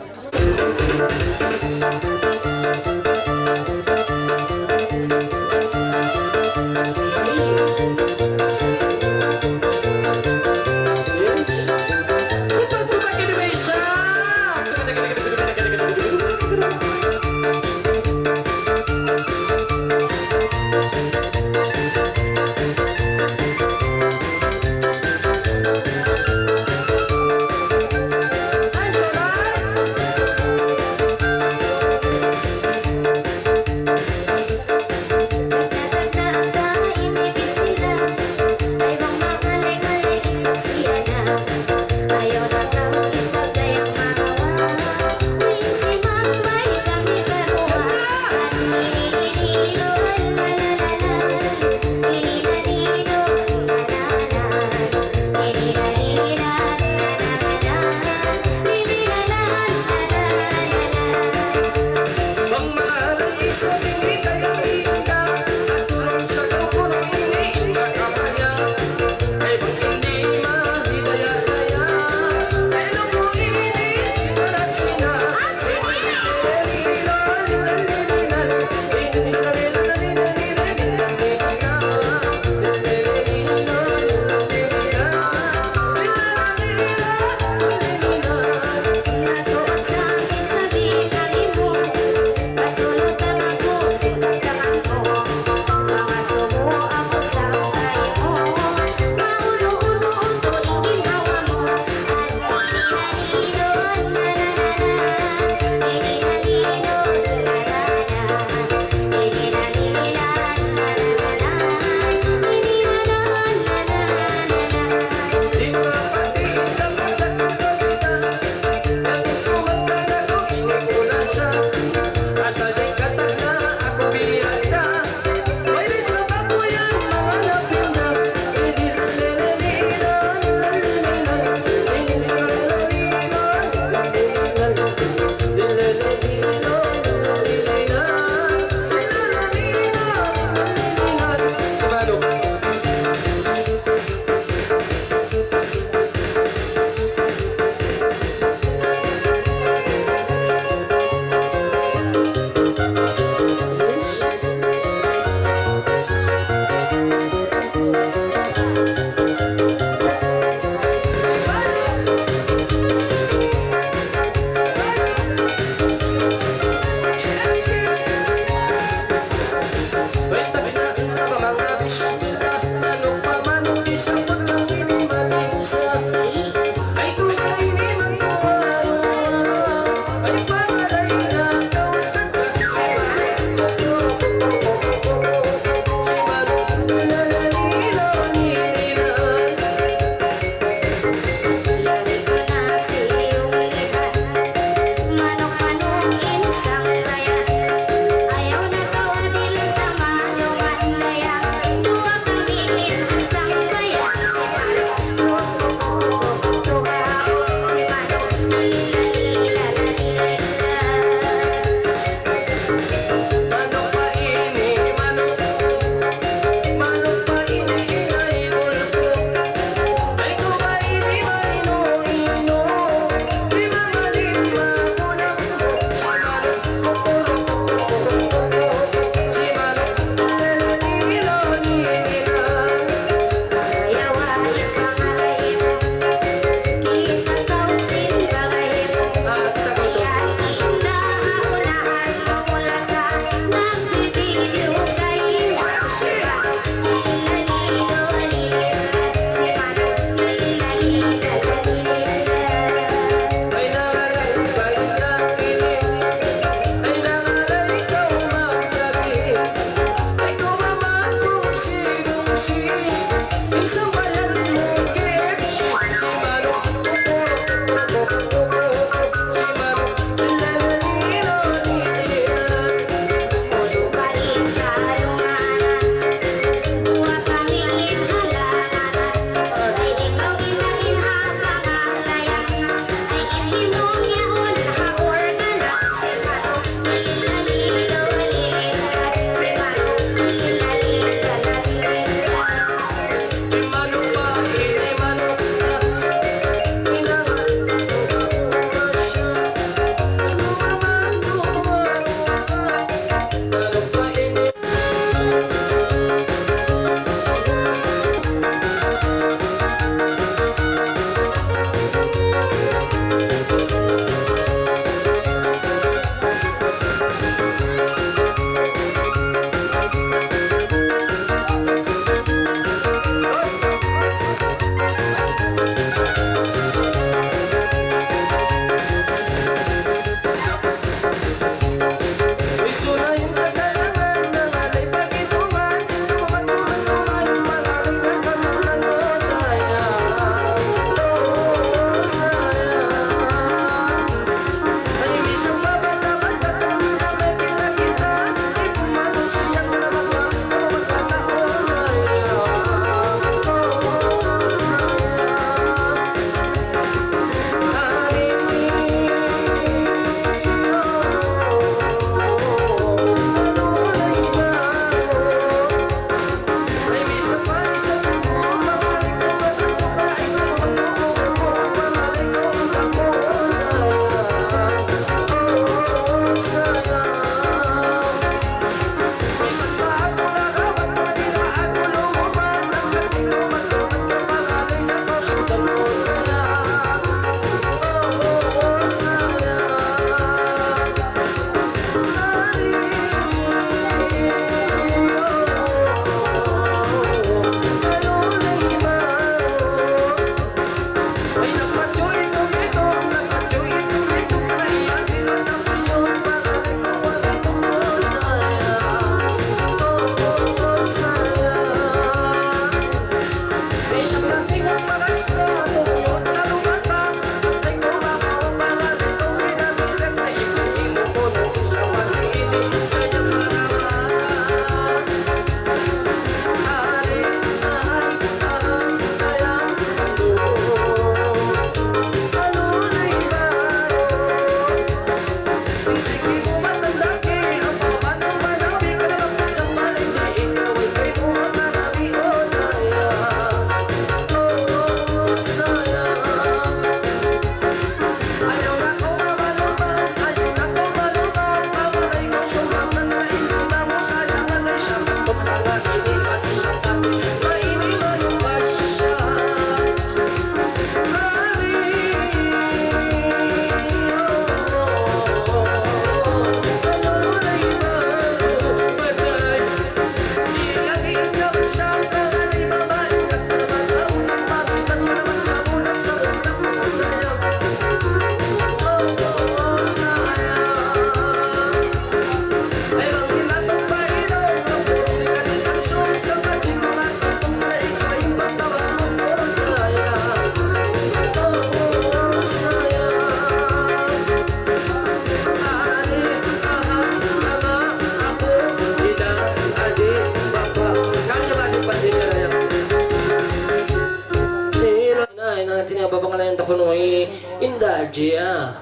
Dajiya.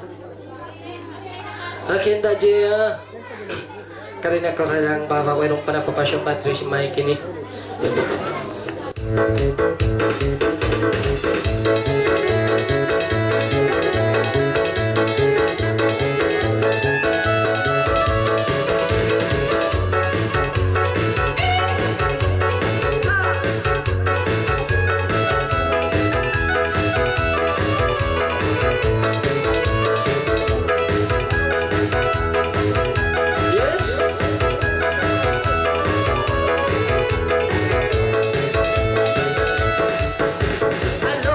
Akin dajiya. Karina' ku rayang baba wayruun pa napapasya battery sin mic ini. Yes. Hello,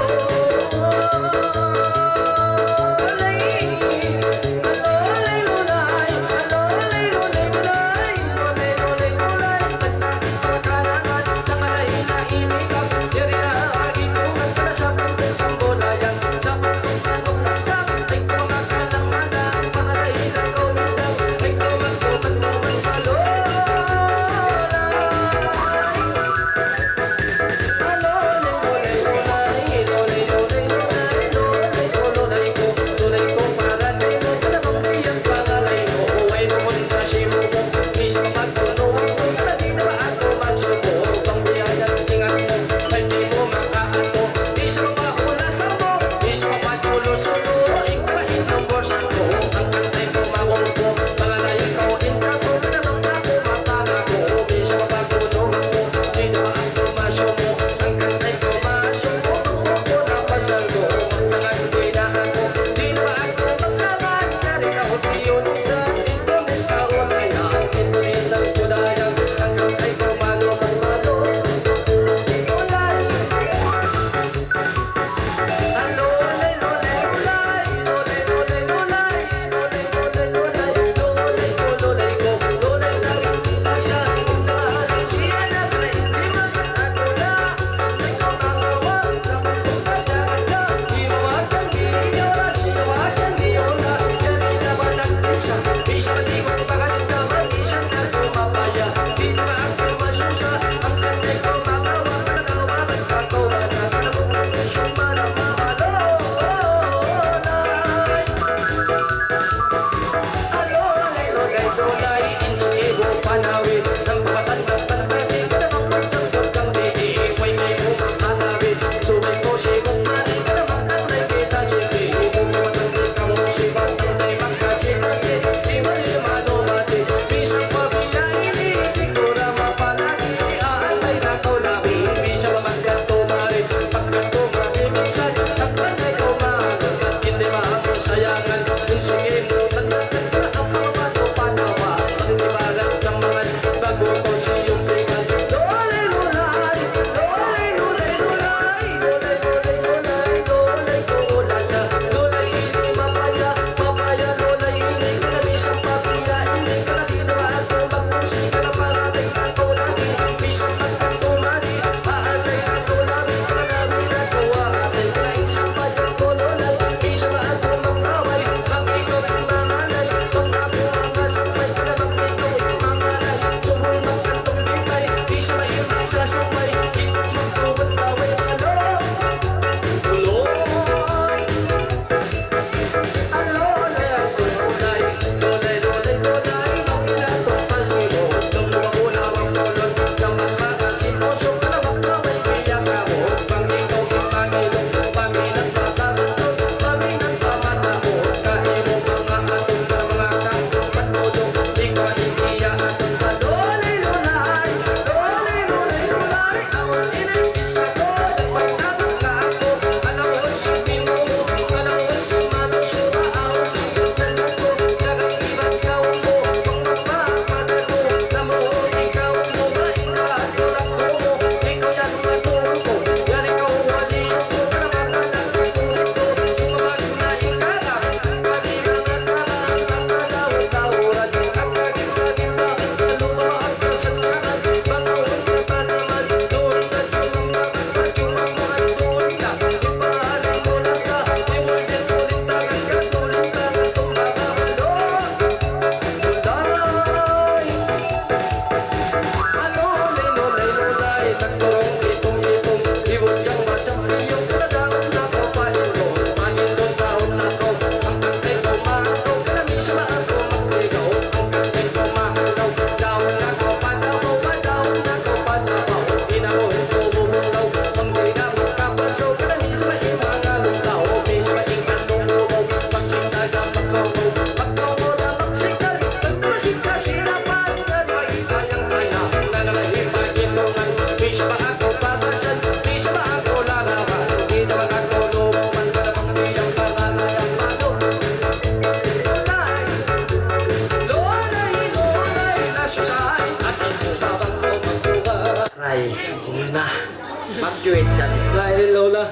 Lain, laula.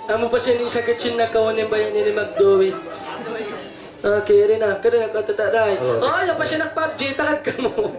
Amu pa siya ini sakit sin nakaw ni bayan ini mag-do it. Okay, rin na. Kaya na, katata, ray. Hello. Oh, yan pa siya nag-pubg. Takad ka mu.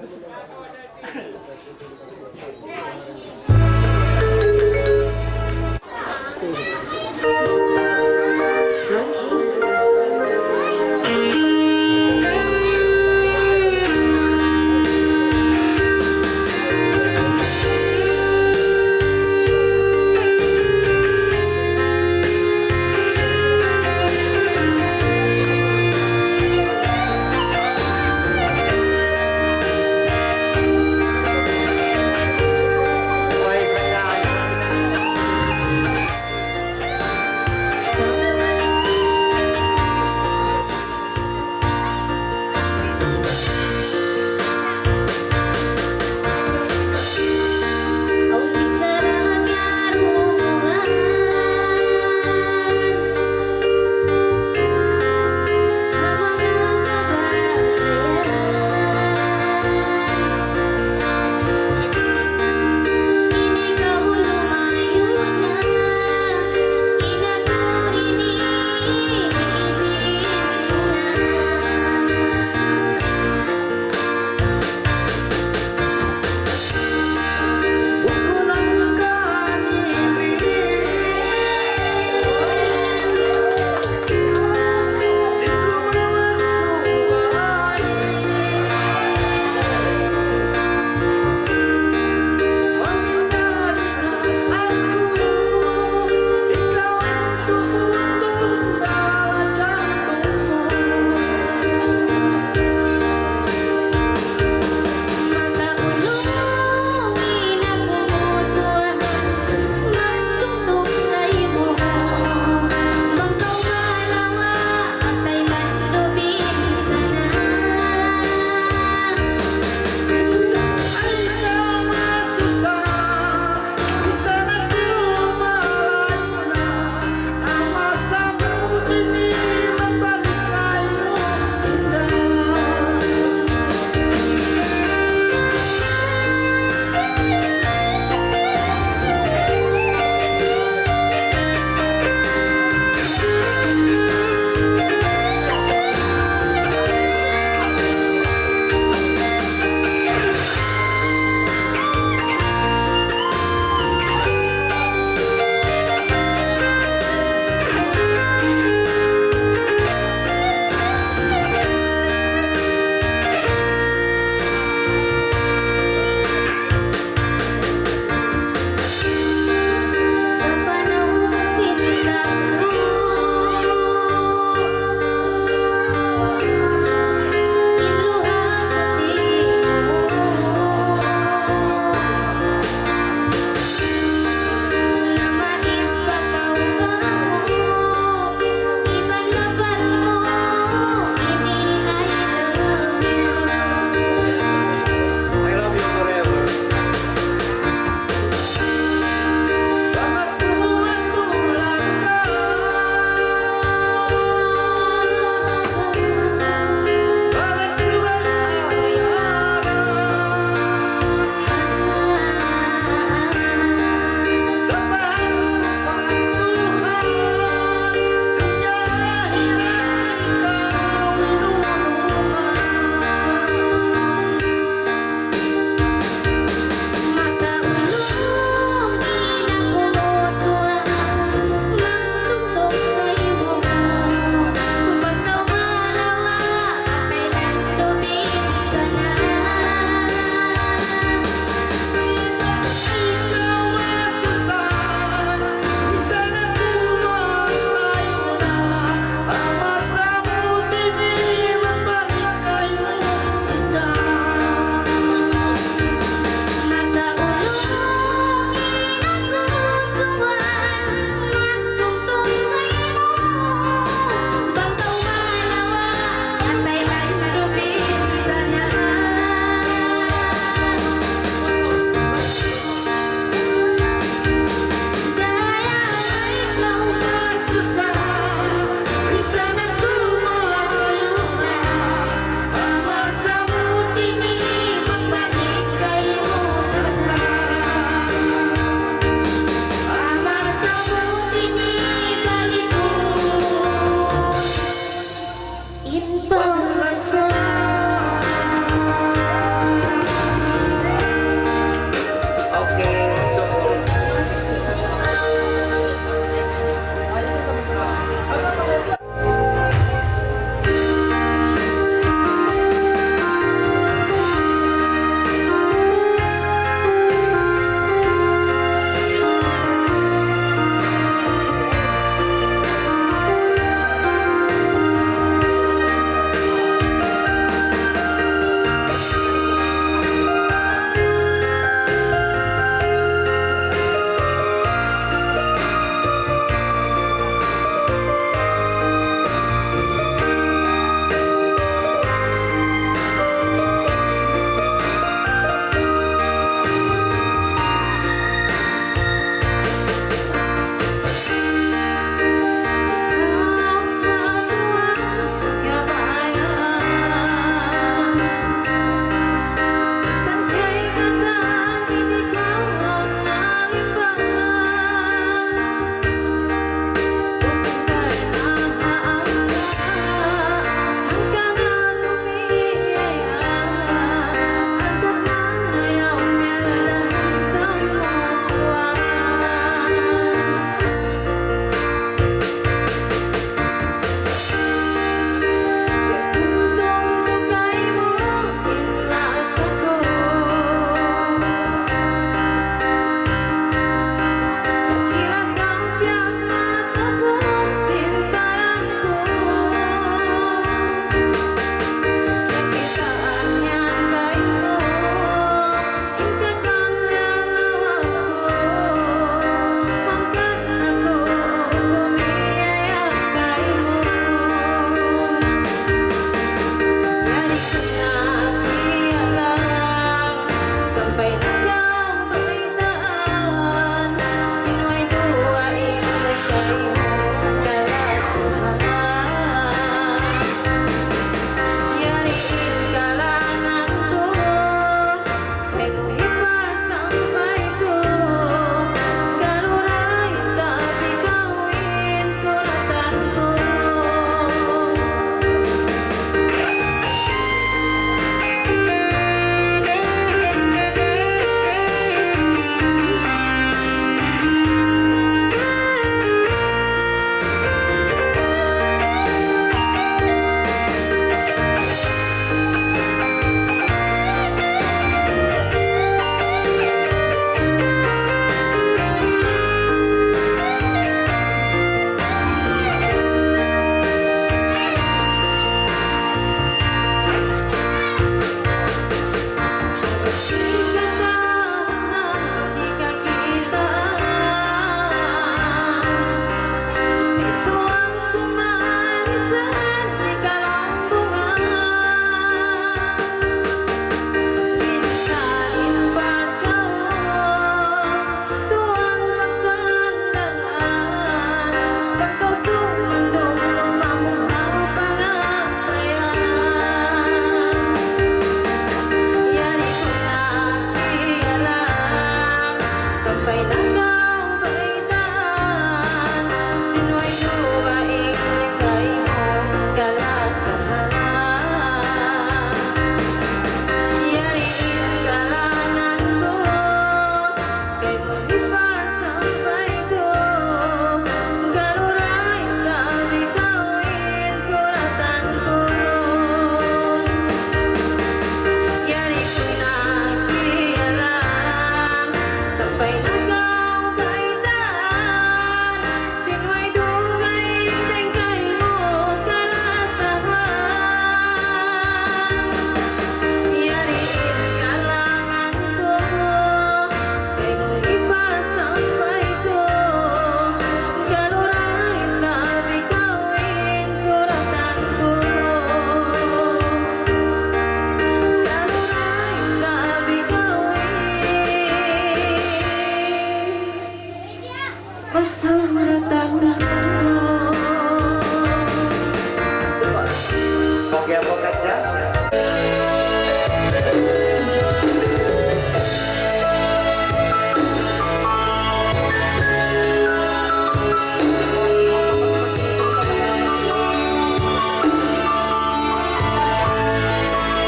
Pakiapakat siya.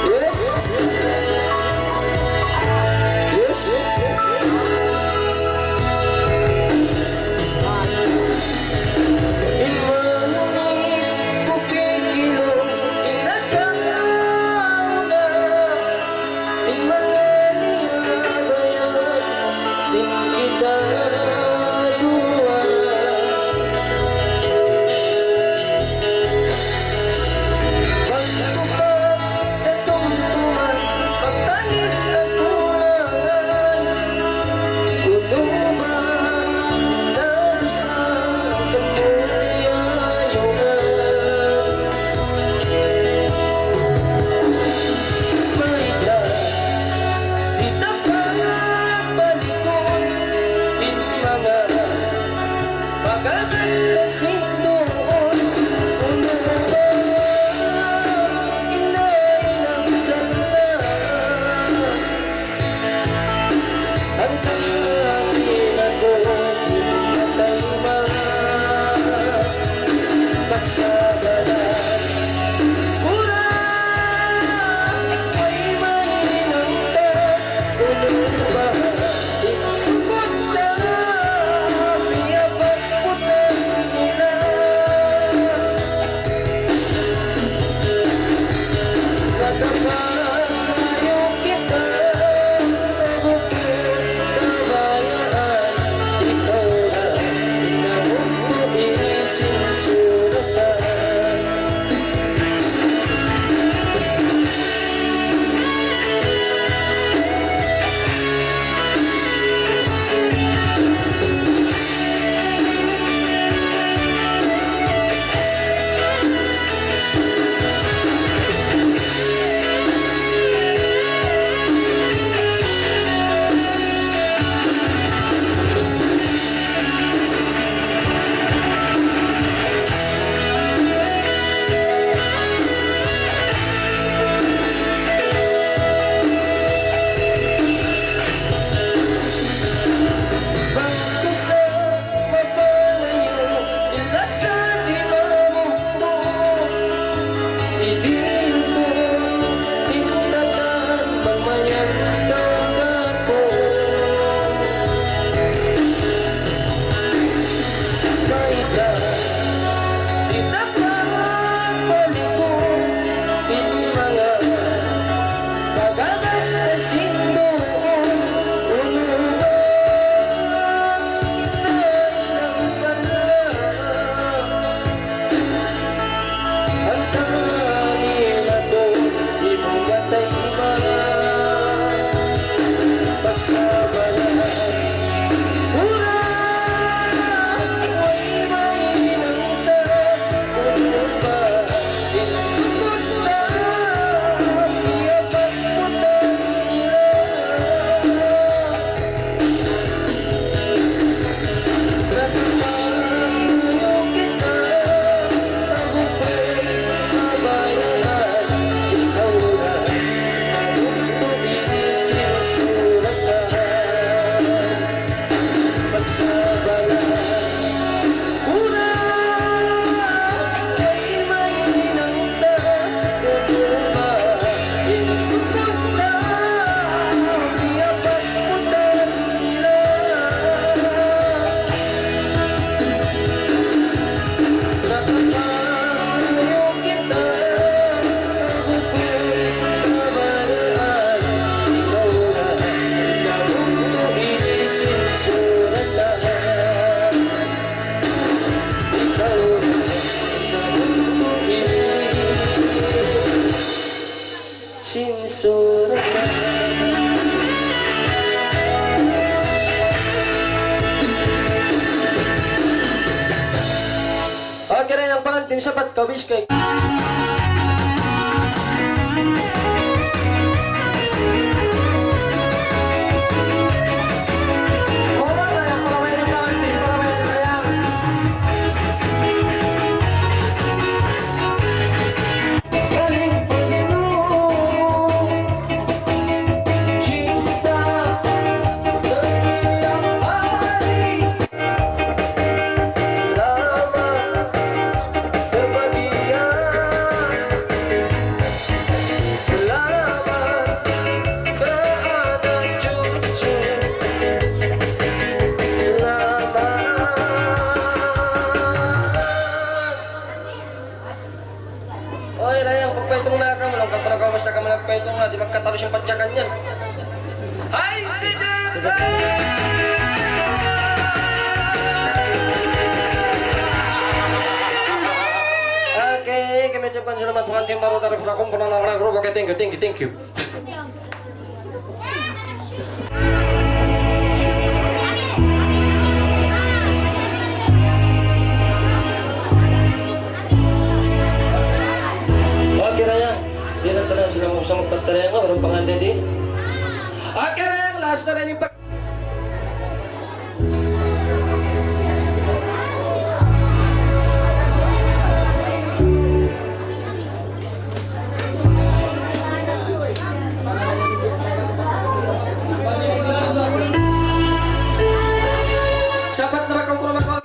Yes. Yes. Okay na yan, pangantin, sapat ka, wish kay. Oy, Dayang, pagpaitung na kamu, laung katu' na kamu, basta kamu nagpaitung na, di' magkatalus in padjakan yan. Hi, Sidney! Okay, kami ucapkan salamat pengantin baru dari Pulakun, Pulakun, Pulakun. Okay, thank you, thank you, thank you. Okay na yan. Di' na tanan sila magsama pagtarayang, walang panganday di'. Okay na yan, last na na in pag- Sapat na ba kung kuno ba?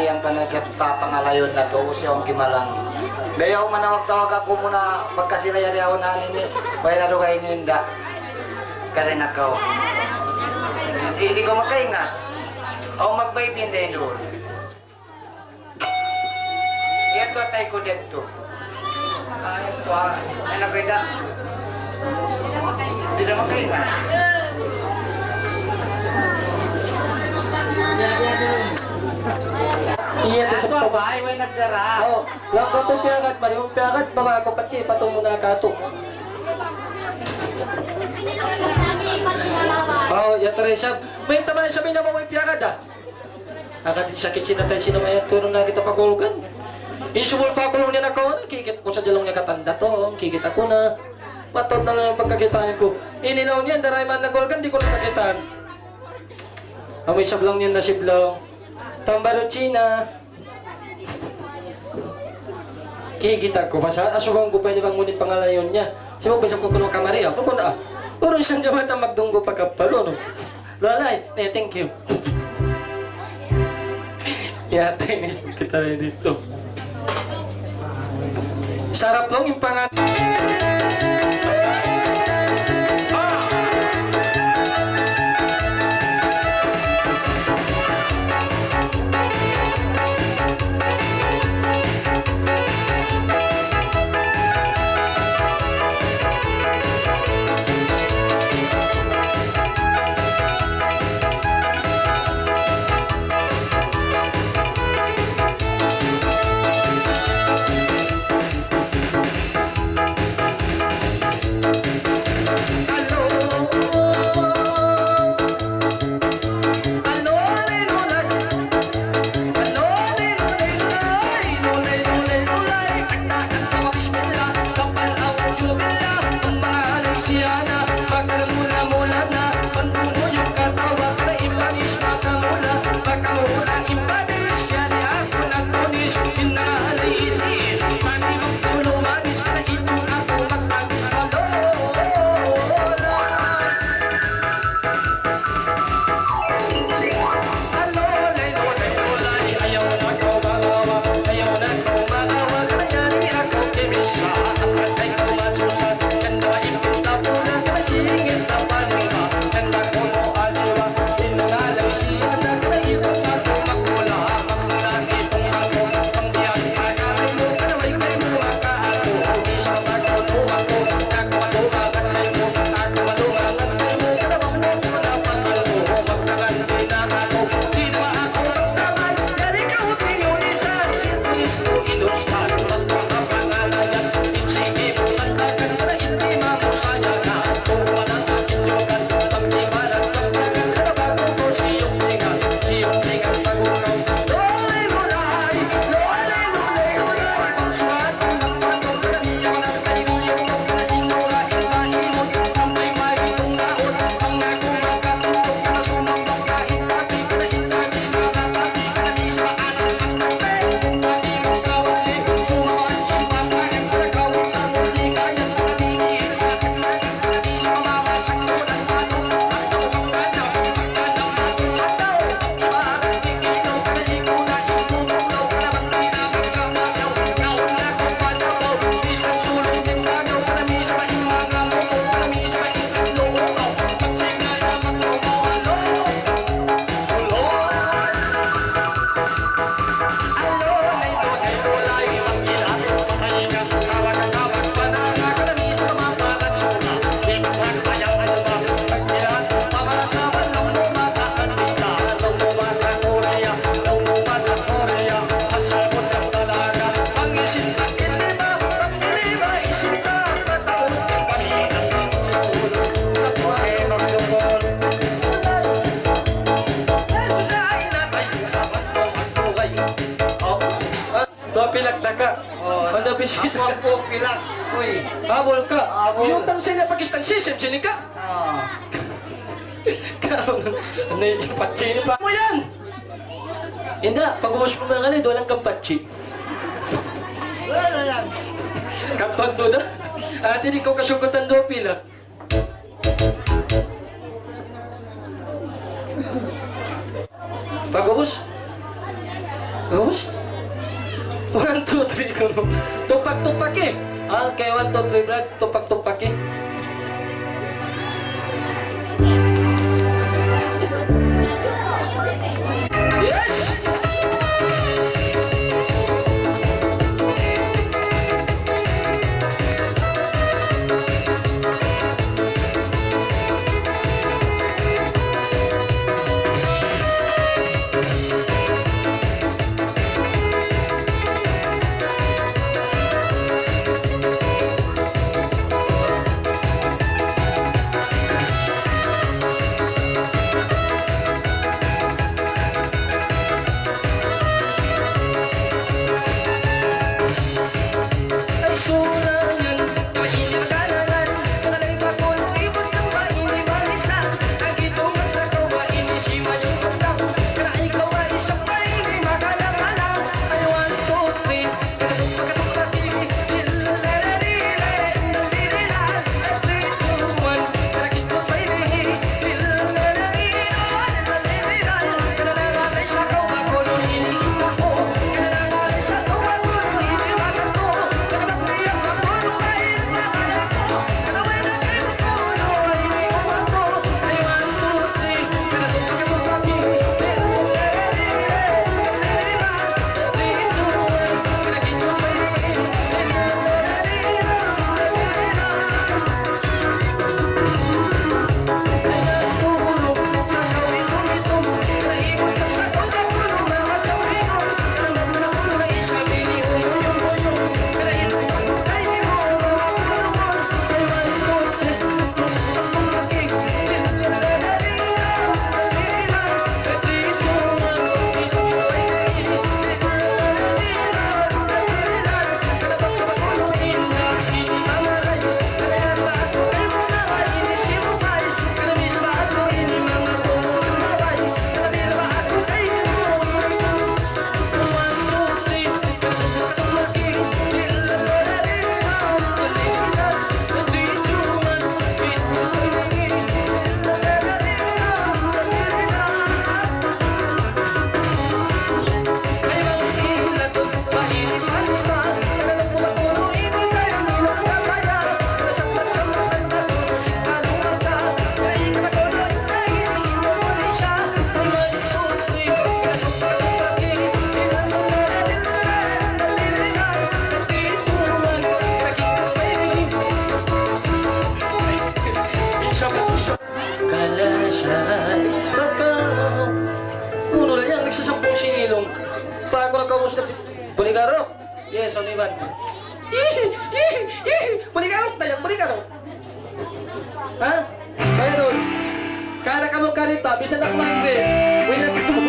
Yan pa na siya pa pangalayon natu', siya in kimalang. Dayaw manawag-tawag aku muna, pagka sila yari ako na ini, way na dugaing inda. Kari na kaw. Di', di' kaw makaingat. Aw magbaybin dayn duun. Yan tuud atay ku didtu. Ay, kuwan. Ay, nabida. Di' na makaingat. Iya, tu sa babae, way nagdara. Oh, laung katu' piyagad, mari mung piyagad, babae ku, patsi, patungu' na katu'. Oh, ya, Teresa. Mayta' man isab in amu way piyagad, ah. Agad sakit sin atay sin amu yan, turun na kita pa Gulgan. In subul pa Gulgan niya nakauna, kikita' ku sadja laung niya katanda tu, kikita' ku na. Mataud na laung in pagkakitaan ku. Ini laung niya, daray man na Gulgan, di' ku na kakitaan. Amu isab laung niya nasib laung. Tambaru China. Kikita' ku pa sa, asubuhun ku pa ini bang unu in pangalayon niya. Sabab bisan ku kunu' kamari, ah, tukun, ah. Urusan niya mata magdunggu pa kapal, no? Lalay, eh, thank you. Yatay na isab kita didtu. Sarap laung in pangan. Tuwa pilak ta ka. Oh, anda bisita. Aku, aku pilak. Uy. Habul ka. Habul. Yung tang sila Pakistan, sisip sini ka. Ah. Kaun, ano yung patsi ni pa? Mo yan! Inda', pag-ubus mu mangalay, duwa lang kang patsi. Wala yan. Kapan to na? Ati di' kaw kasukutan duwa pilak. Pag-ubus. Tapos? One, two, three, kunu'. Tupak-tupak eh. Okay, one, two, three, Brad. Tupak-tupak eh. Yes! Kalasahan pa kaw. Unu na yan, nagsasampung singilong. Pa ako nagkamusta si Boligaro? Yes, Oniban. Boligaro, tayo, Boligaro. Ha? Mayroon. Kaya na kamu karita, bisan ako hungry. Uwi na kamu.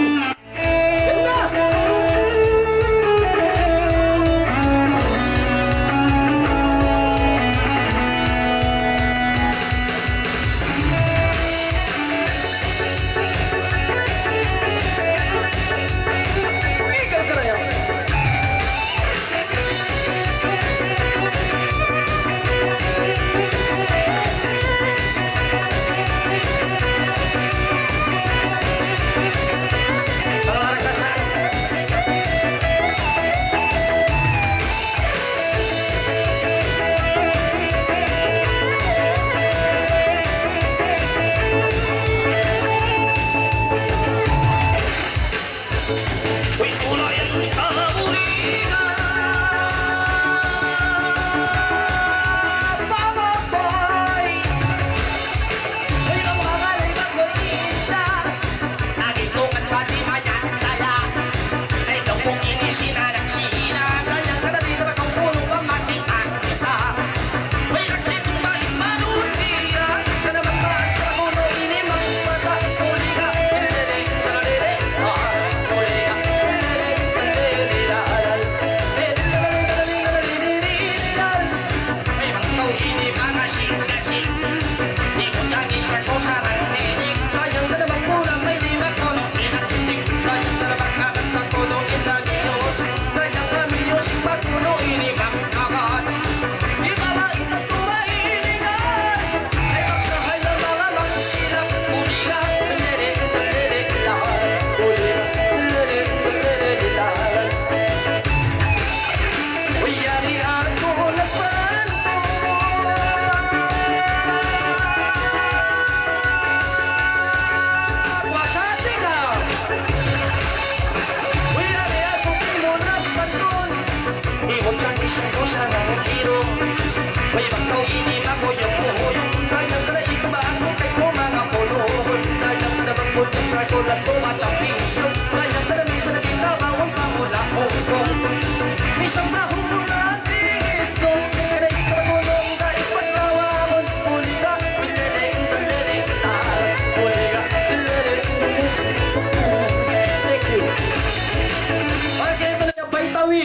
Baytawi.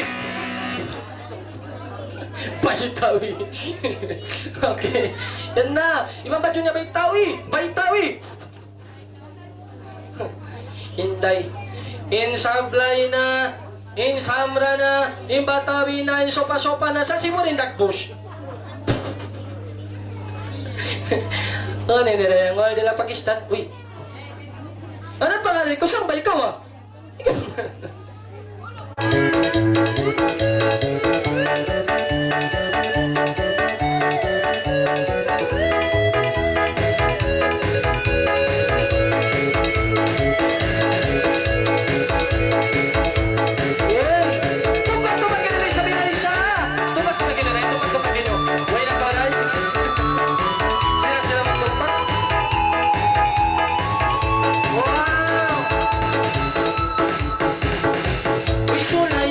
Baytawi. Okay. Yan na. In badju' niya Baytawi. Baytawi. Inday. In sablay na, in samra na, in Baytawi na, in sopa-sopa na, sa' sibu' in dagbus. Oh, nini re, ngol dila Pakistan. Uy. Unu in pangalan ku? Sambay kaw, ah. Yan. Tumpak, tumpak, kini sa Binaysa. Tumpak, tumpak, kini, tumpak, tumpak, kini. Way na paray. Kaya sila magtumpak. Wow! Uy, sunay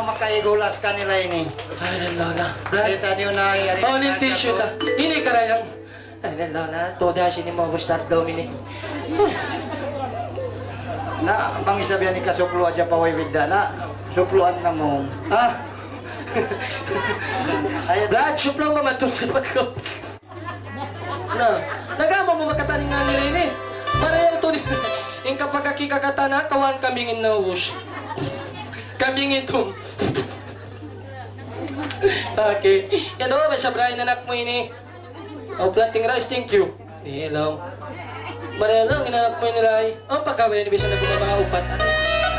Makaigulas kanila ini. Ay, lala na. Kita niyu na, yari. Oh, nintisyu ka. Ini karayang. Ay, lala na. Toda sini mo gusta daw ini. Na, bang isabihan ni kasuklu aja pa way widda na. Sukluan na mo. Ah. Ay, Brad, suplo mo matun sa patko. Na, nagama mu ba katan in ngān nila ini? Marayaw tuud in kapagkakita-kita na, kawhaan kambing in naubus. Kambing itum. Okay. Yan o, may sabra in anak mu ini. O, planting rice, thank you. Hello. Marayaw in anak mu ini, Ray. O, pagkawin, bisan na gumama upat.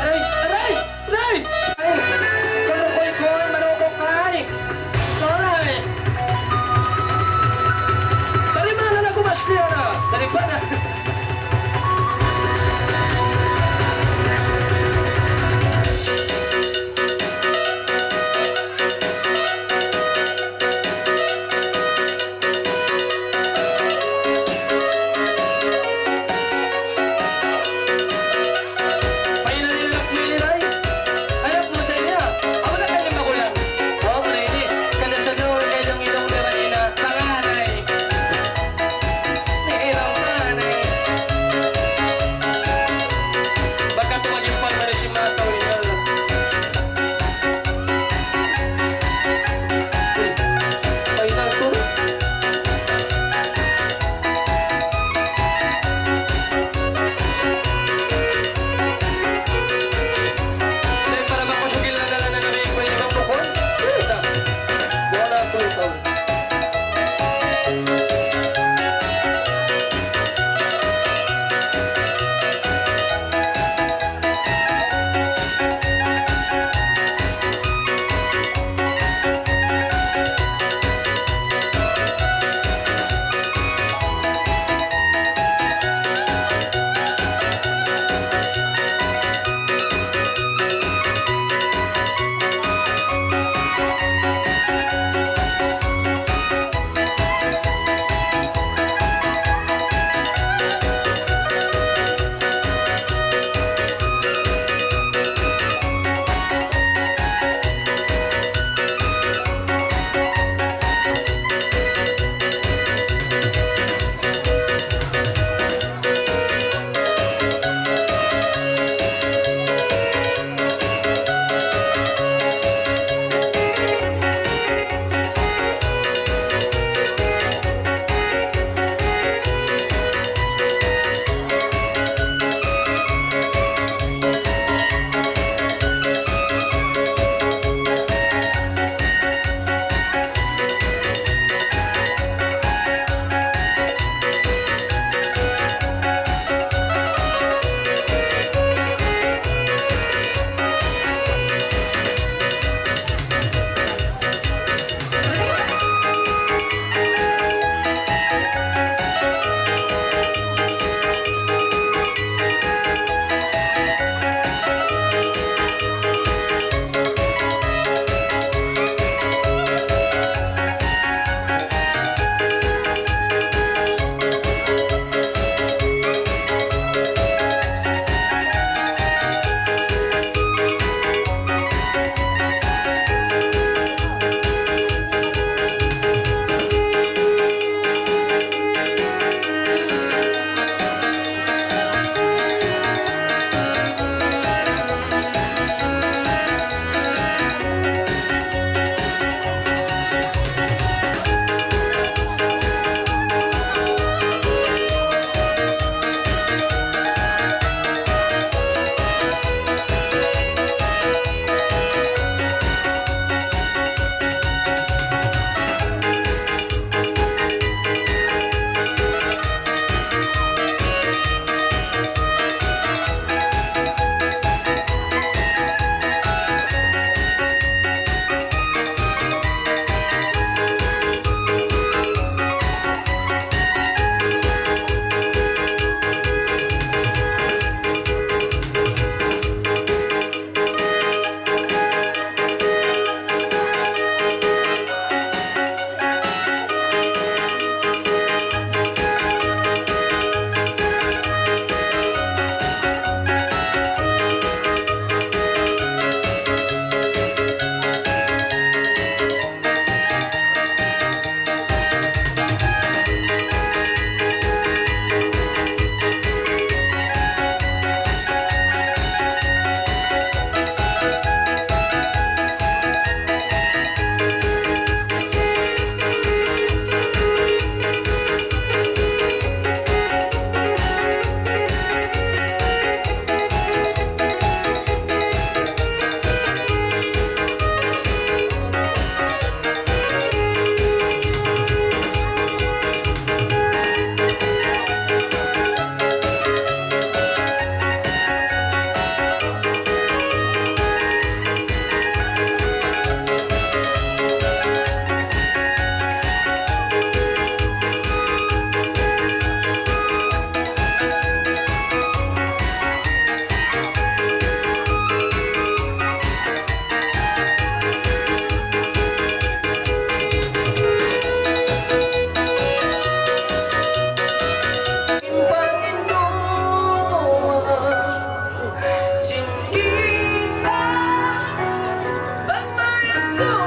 Aray! Aray! Aray! Ay! Kalukoy-koy, manukok ka, ay! Aray! Tarimaan na lang, gumasli na. Daripada. Pahinani na anak mu ini, Ray. Anak mu sa iya.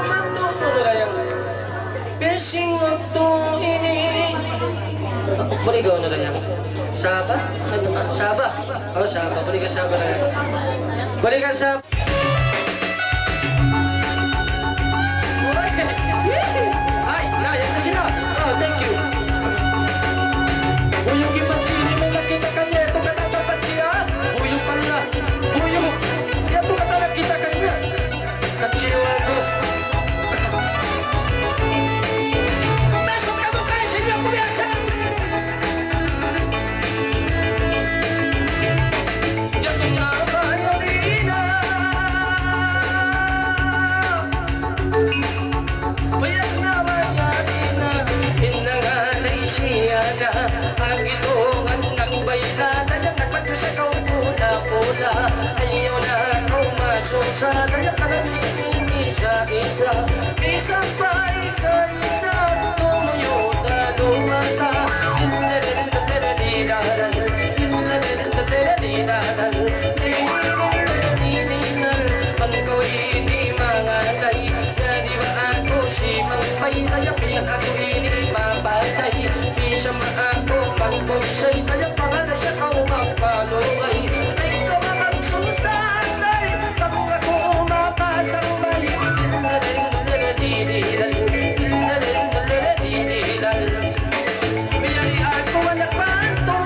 Mantu ko na yan. Piercing waktu ini. Balikan na yan. Sabah? Ano, ah, Sabah? Oh, Sabah. Balikan Sabah na yan. Balikan Sabah. Ay, na, yan na sila. Oh, thank you. Buyuki Pachi, di' mu na kita' kaniya, itu kata-kata Pachi, ah. Buyuk pala. Buyuk. Yadtu kata na kita' kaniya. Kacil aku. Masuk kamu kay sa inyo, kuya, sa Yadtu na bayari na. Bayari na, bayari na. In nanganay siya na. Agi tungan ng bayla. Dayak nagmatu sa kaw pula-pula. Ayaw na kaw masusa. Dayak ka na isa-isa. Isa pa isa-isa. Tumuyo na lumata. Bang kaw ini mangatay, di' ba aku si Mang Pay, dayak bisan aku ini mapatay. Bisan ma aku pagpunsay, dayak panganay sa kaw magpalugay. Ay, kaw magsunsatay, pag aku mapasang balik. Biyari aku anak bantu.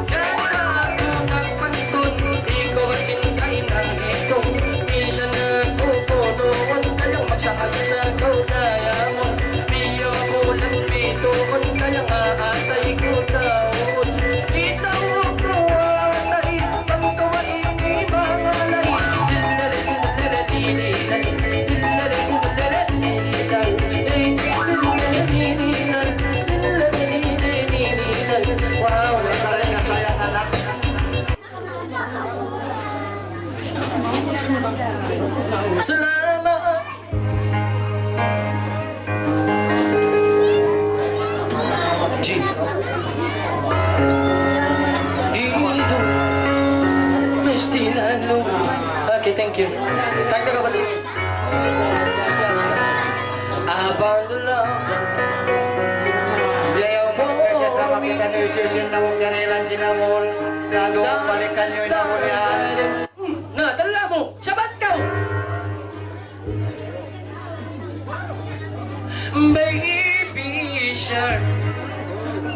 Biyari aku anak bantu. Ikaw ang inday ng hitong. Minsan aku punuan kayang magsakay sa kaw na yaman. Biya magulang bituon kayang aatay ku taon. Bitaw ku atay, bantu ini mangalay. Wow, masaya, masaya, anak. Salamat. G. Indo. Mesti lalu. Okay, thank you. Thank you, kapatid. Abang dulu. Biya' yan, pagkakasama kita ni Yususin na huwag ka na ilan sinamon. Nado, balikan nyo yung nahuli, ah. Na, dala mu. Sabat kaw. Baby shark,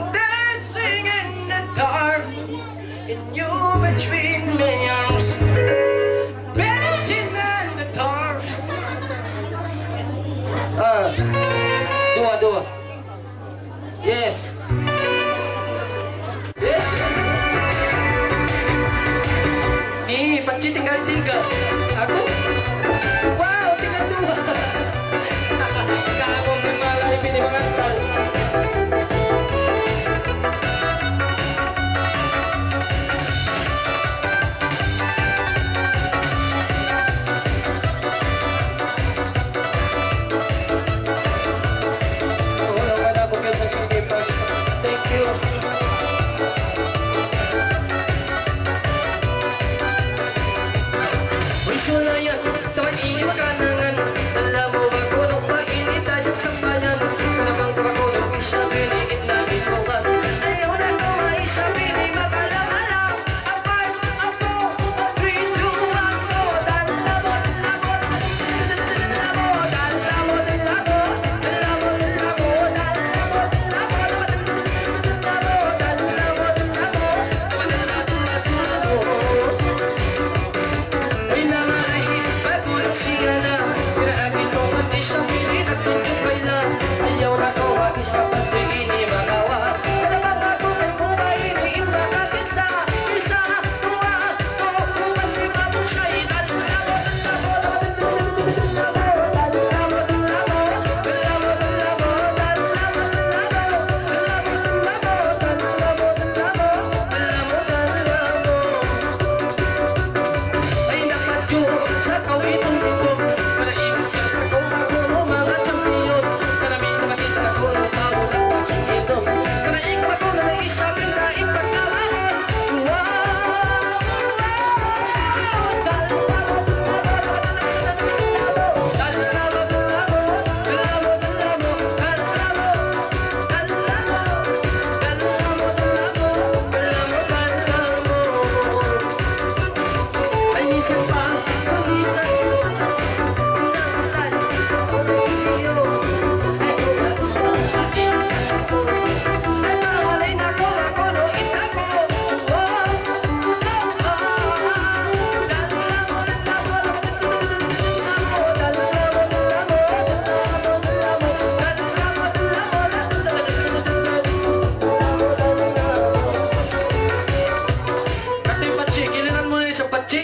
dancing in the dark, and you between my arms, begging in the dark. Ah, duwa, duwa. Yes. Yes. Ni, Pachi tinggal tiga. Aku? Wow, tinggal dua. Kamu malay pinimangantal. Thank you. Wala yan. Kati Patsi, giliran mu na isab, Patsi.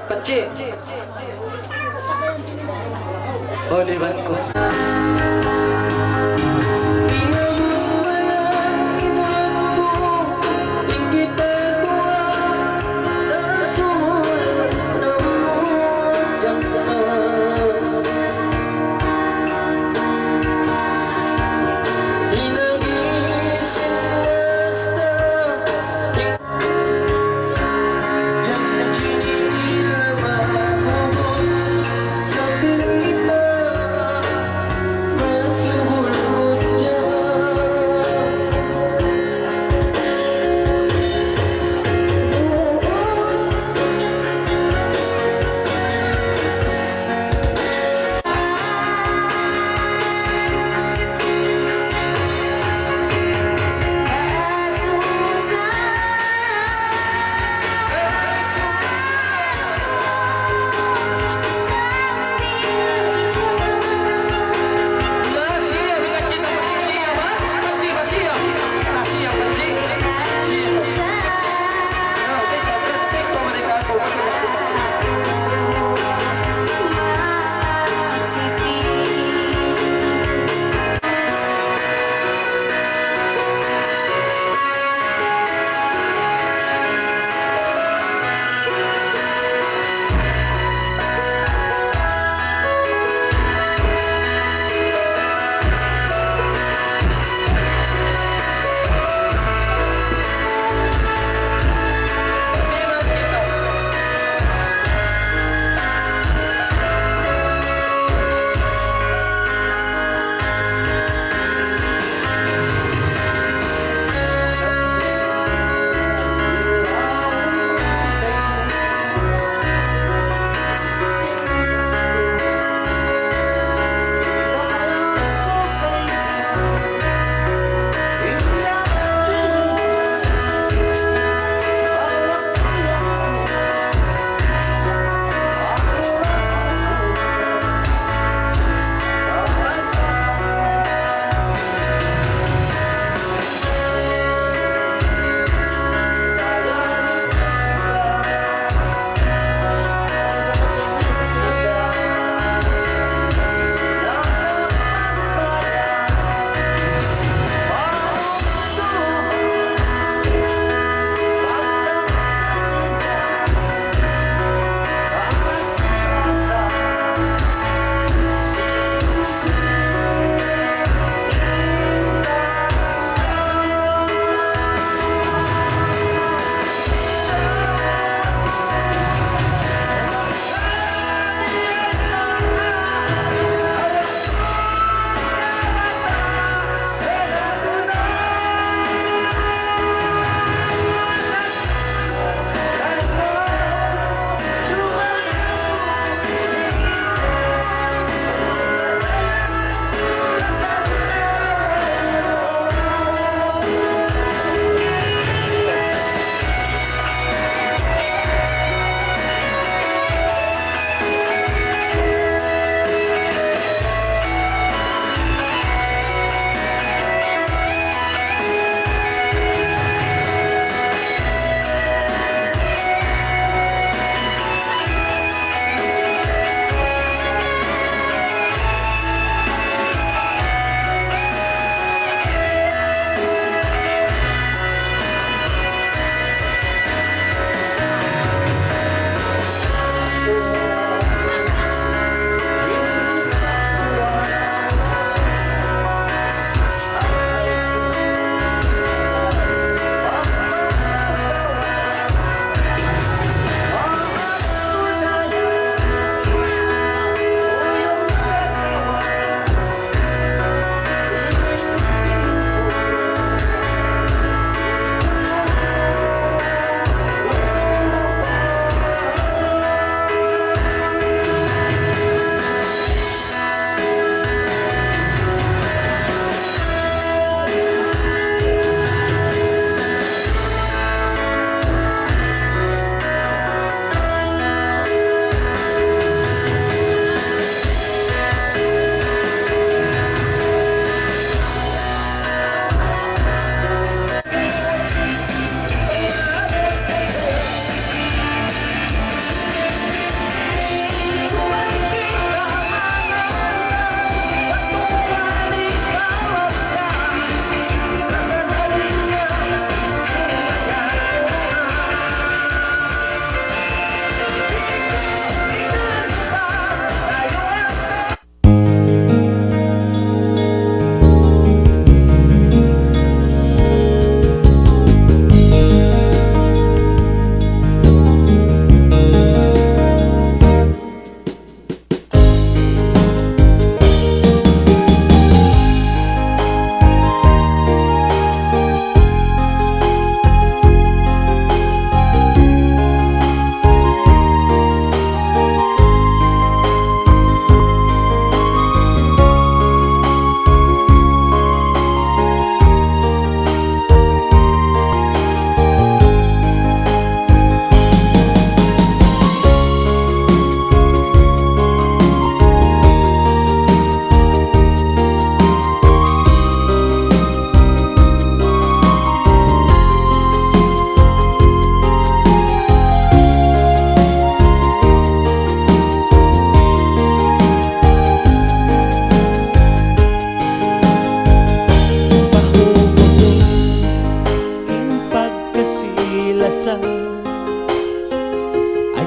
Patsi. Oliban ku.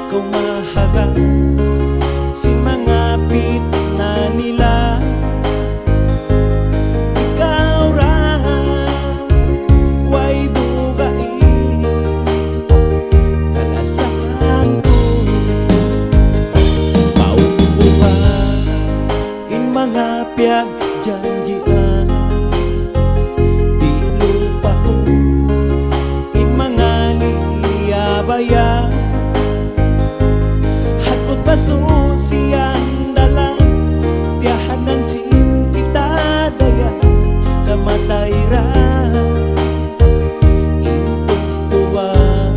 Kaw maharap sin manga pitna nila. Ikaw ra way dugaing kalasahan ku. Maupuhan in manga piyagjanjian, di' lupaun in manga niyabayaan. Hangkan masusiyan dalan, tiyahanan sin kita dayahan, kamatay ra in tuwan.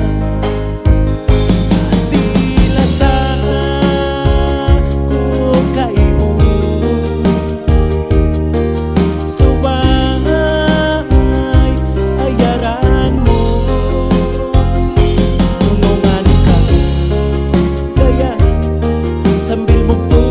Sila sa ku kaymu, subay ayaran mu. Tulungan ka dayahan sambil mugtu'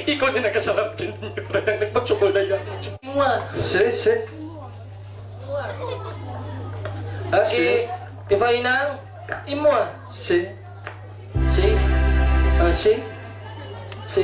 Ikaw na in nakasarap dyan. Talagang nagpagsukul na yan. Mua. Si, si. Okay. Si. Iba inang. Imua. Si. Si. Ah, si. Si.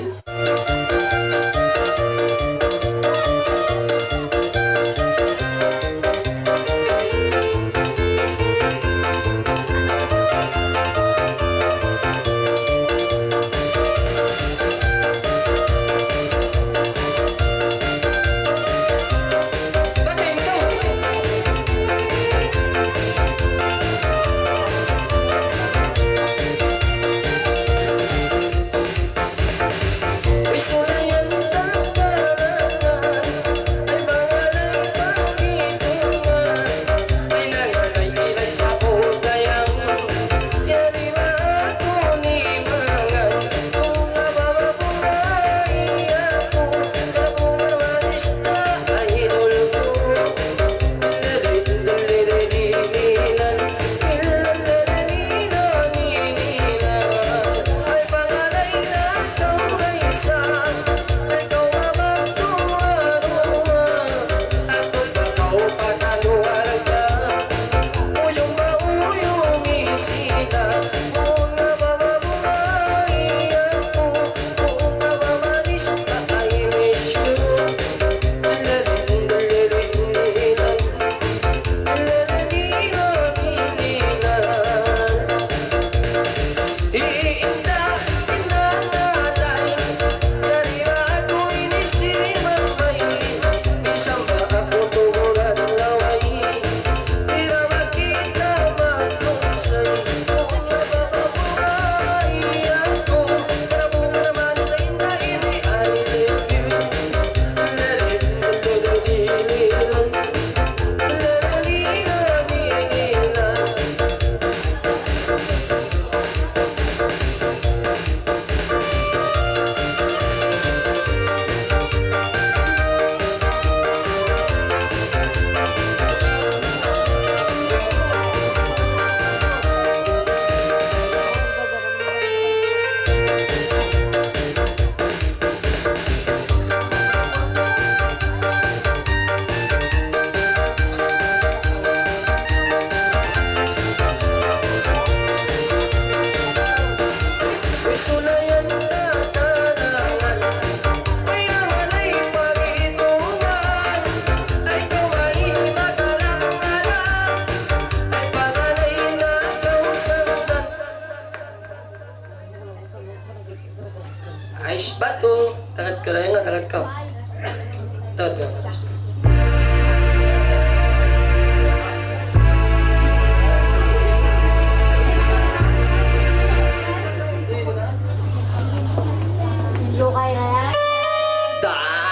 Ais batu, takat ka layan nga, takat ka. Takat ka. Da.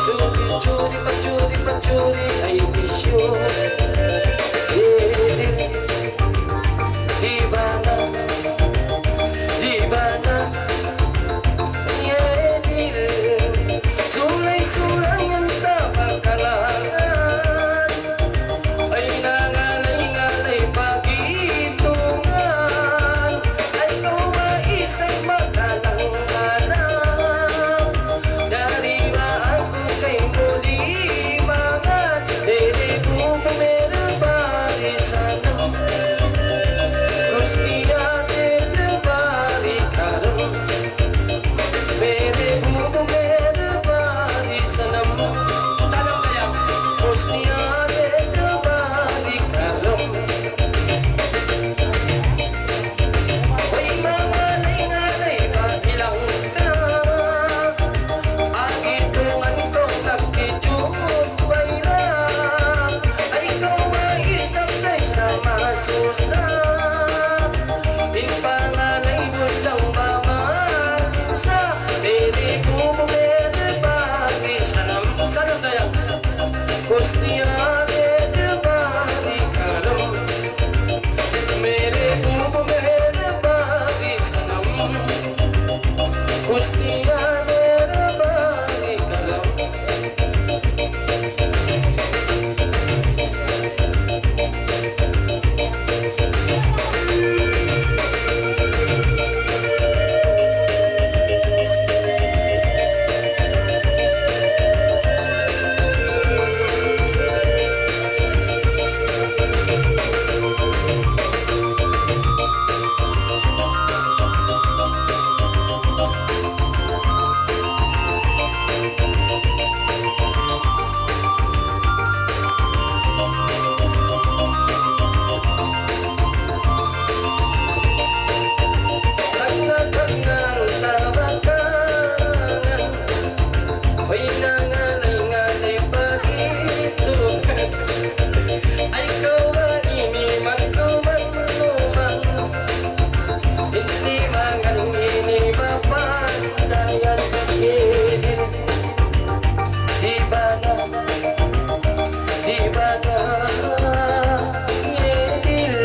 Churi, churi, pachuri, pachuri, I miss you. Yeah, dear. Di ba na, di ba na, yeah, dear. Sulay-sulayan ta pa kalaangan. Ay, nangalay-ngalay pag-iitungan. Ay, kaw ba isang magkalang-alang? Dari ba aku kay muli mangat? Mere bubu mere bari sanam. Husniya mere bari karam. Mere bubu mere bari sanam. Sanam kaya. Husniya mere bari karam. Way mangalay-ngalay pa ilang ka. Agi tuman ko nagkijut bayra. Ay kaw ay isang kay sa masusa. In pangalay mo siyang mamahalin sa. Pwede po mo pwede pa. Sanam, sanam kaya. Husniya mere bari karam. Mere bubu mere bari sanam. Husniya mere bari karam. Way nangalay-ngalay pag-iitungan. Ay kaw ba ini man tuman-tuman. Hindi mangan ini mapandayan. Di ba na, di ba na, ngidil.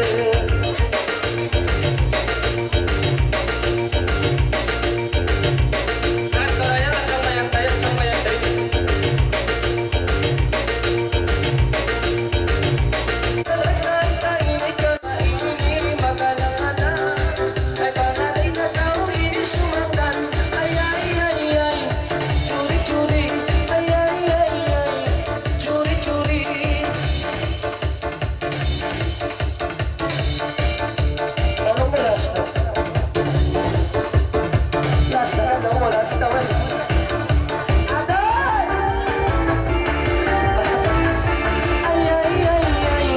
Anu mu last na? Last na, anu mu last na, man? Atay! Ay, ay, ay, ay.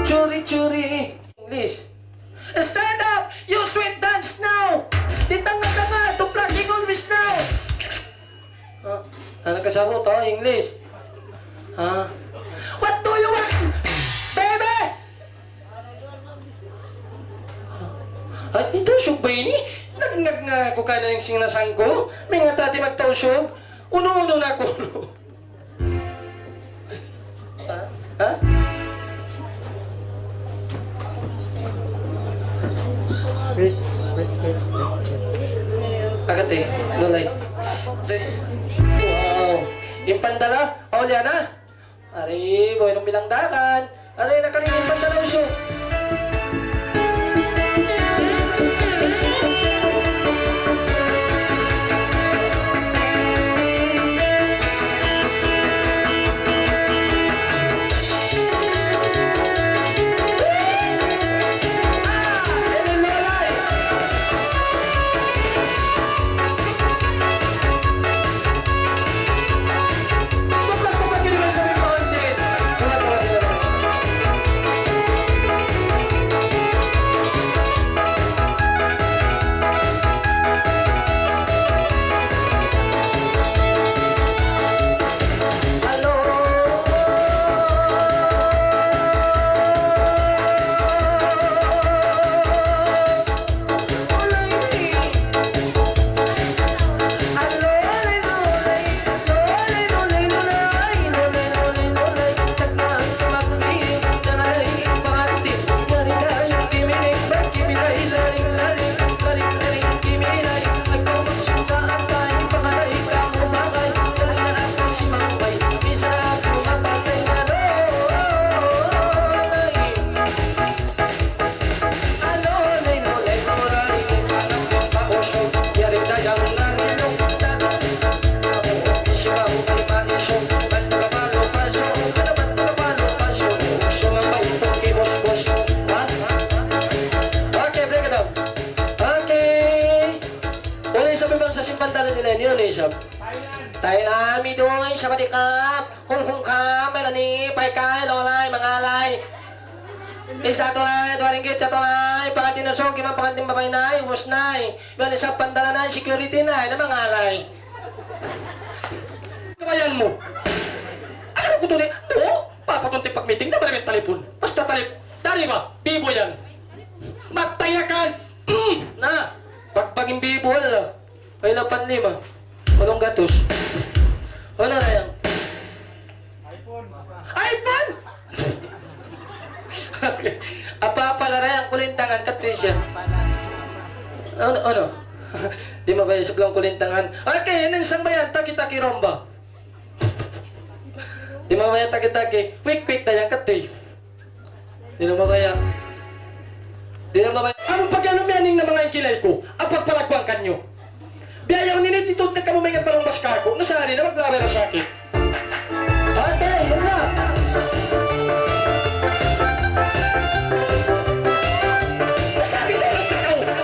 Churi, churi. English. Stand up! You sweat dance now! Di tanga-tanga, tuplak in English now! Ha? Ano ka sa mo to? English? Ha? What do you want, baby? Ay, in Tausug ba ini? Nagngag nga aku kaina in singnasan ku. Manga tati magtausug. Unu-unu na aku. Ha? Ha? Wait, wait, wait, wait. Agad eh, dulay. Wow. In pandala, Auliana. Ari, boy, nung bilang dakan. Ari, nakarin in pandala, uso. Bang sa simpan dalan nila ini, ini isab. Tayo na, midoy, sa matikap. Hung hung ka, may nani, pay kay, lolay, mangalay. Isa, tulay, duwa ringgit, sa tulay, pangantin na sugi, man pangantin babai na, ubus na. Biya' ini sa pandalan na, security na, na mangalay. Kabayan mu. Anu ku tu ni, tu, papatunti pag-meeting, na ba namin talipun? Basta talip, dari ba? Bibo yan. Matayakan. Na, pagpagin bibo, ala. Ay, lapan lima. Walong gatus. Wala na yan. iPhone! Okay. Apa-apa la yan, kulintangan, katuy siya. Ano, ano? Di' mabaya' sublang kulintangan. Okay, ini in sambayan, taki-taki romba. Di' mabaya' taki-taki, quick-quick na yan, katuy. Di' na mabaya'. Di' na mabaya'. Amu pag-anu miyaning na manga ingkilay ku, apagpalagwang kaniyu. Biya' yaun ini, titud na kamu maingat malumbas kāku'. Nasali na maglabay na sakit. Ate, yun na. Nasali na maglabay.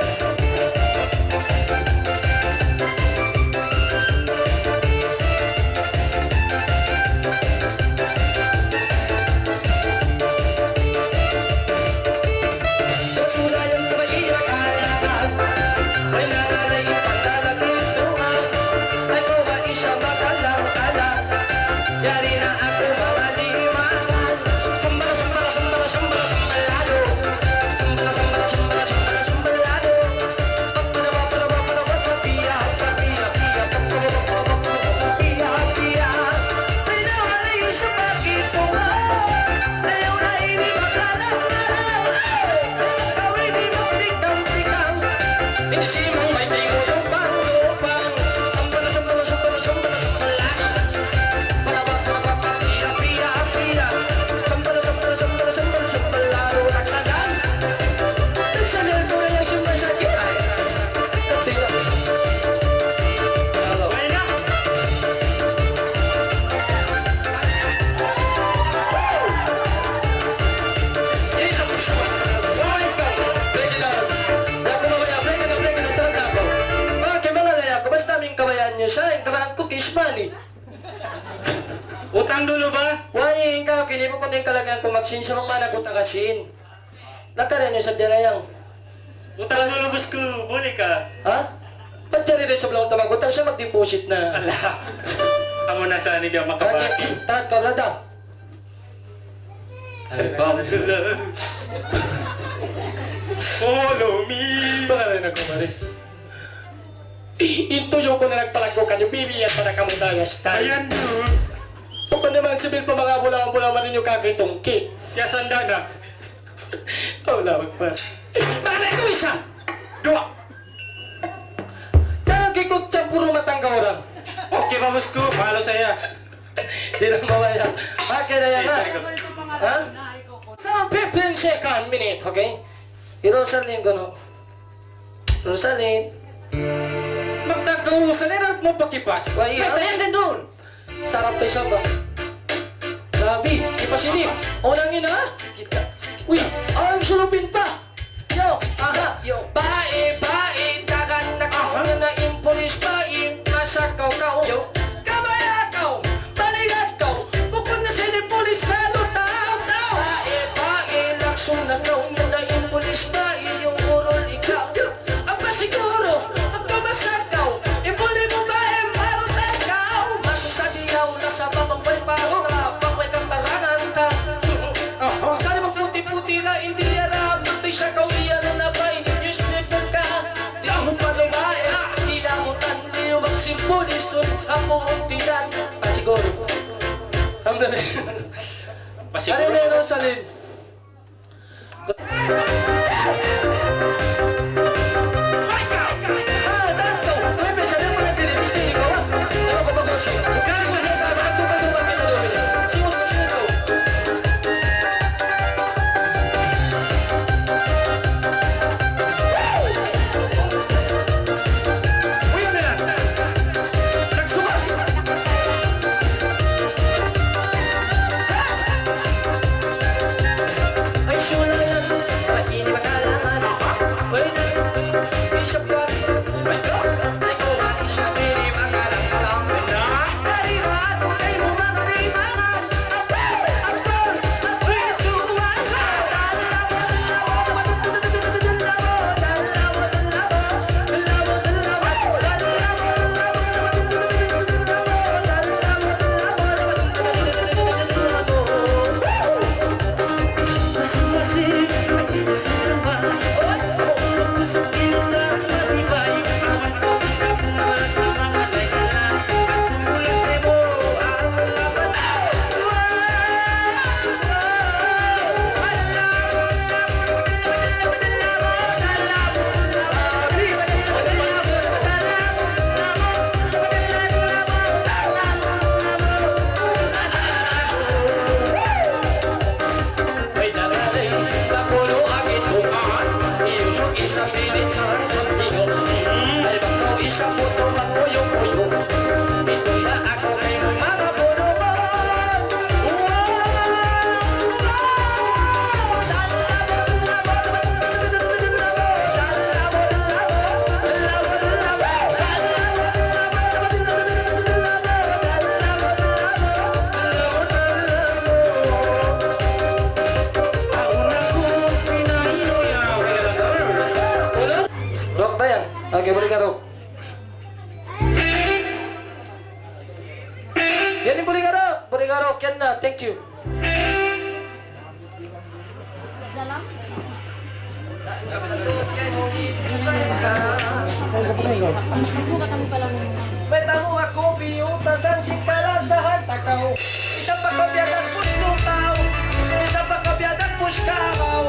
Basta in kabayaan niyu sa, in kabayaan ku, cash money. Utang dulu ba? Way, in kaw, kini bukun in kalagihan ku magsin, sa' magmana ku tagasin. Nagkari niyu sa' diyara yan. Utang dulu, boss ku, buli ka. Ha? Ba't diyari rin sa' blank tamag-utang siya, mag-deposit na. Ala. Amu na sa' ini biya' makabati. Bakit? Taat ka, brada. Ay, bang. Follow me. Pangalan ako, mare. In tuyu' ku na nagpalaggu' kaniyu, bibiyan pa na kamu tayo, style. Ayan, no. Bukun naman sibil pa manga bulawan-bulawan ninyo kakitungki. Kaya sanda na. Allahu Akbar. Malay ko isa. Duwa. Jangan kikut campur rumah tangga orang. Okay, bagus ku. Mahalo saya. Di' na mabaya'. Okay na yan, ha? Very good. Ha? Sa fifteen second minute, okay? Hi Rosalyn, kunu'. Rosalyn. Magtagkaw, Rosalyn, at mo pakipas. Wa, iya. Ay, tayan din doon. Sarap pa isab ba? Grabe, kipas ini. Unang ina. Uy, alam sulupin pa. Yo, aha, yo. Bae, bae, dagan na kaw. Aha. Na in pulis bae, masakaw kaw. Yo. Kabaya' kaw, balikat kaw, bukun na sini pulis sa lutaw. Bae, bae, langsung na kaw, na in pulis bae, yung urol ikaw. Apa siguro, pagkabasa kaw, ipuli mo ba, eh, parang takaw? Masusadi kaw, nasa babang bypass na, pagway kang tarangan ka. Aha. Sali magputi-puti na, hindi alam, puti siya kaw, iyan na ba, in newspaper ka? Di' ako pa lumae, di' na mo tandi', yung magsimpulis, dun ako ang tinan. Ah, siguro. Alhamdulillah. Pasiguro. Ano na, Rosalyn? Buligaro. Yan in Buligaro. Buligaro, yan na. Thank you. Dalam? Mayta' mu aku piyutasan sin kalasahan ta kaw. Isab pa kaw biya' dagbus mu tau. Isab pa kaw biya' dagbus karaw.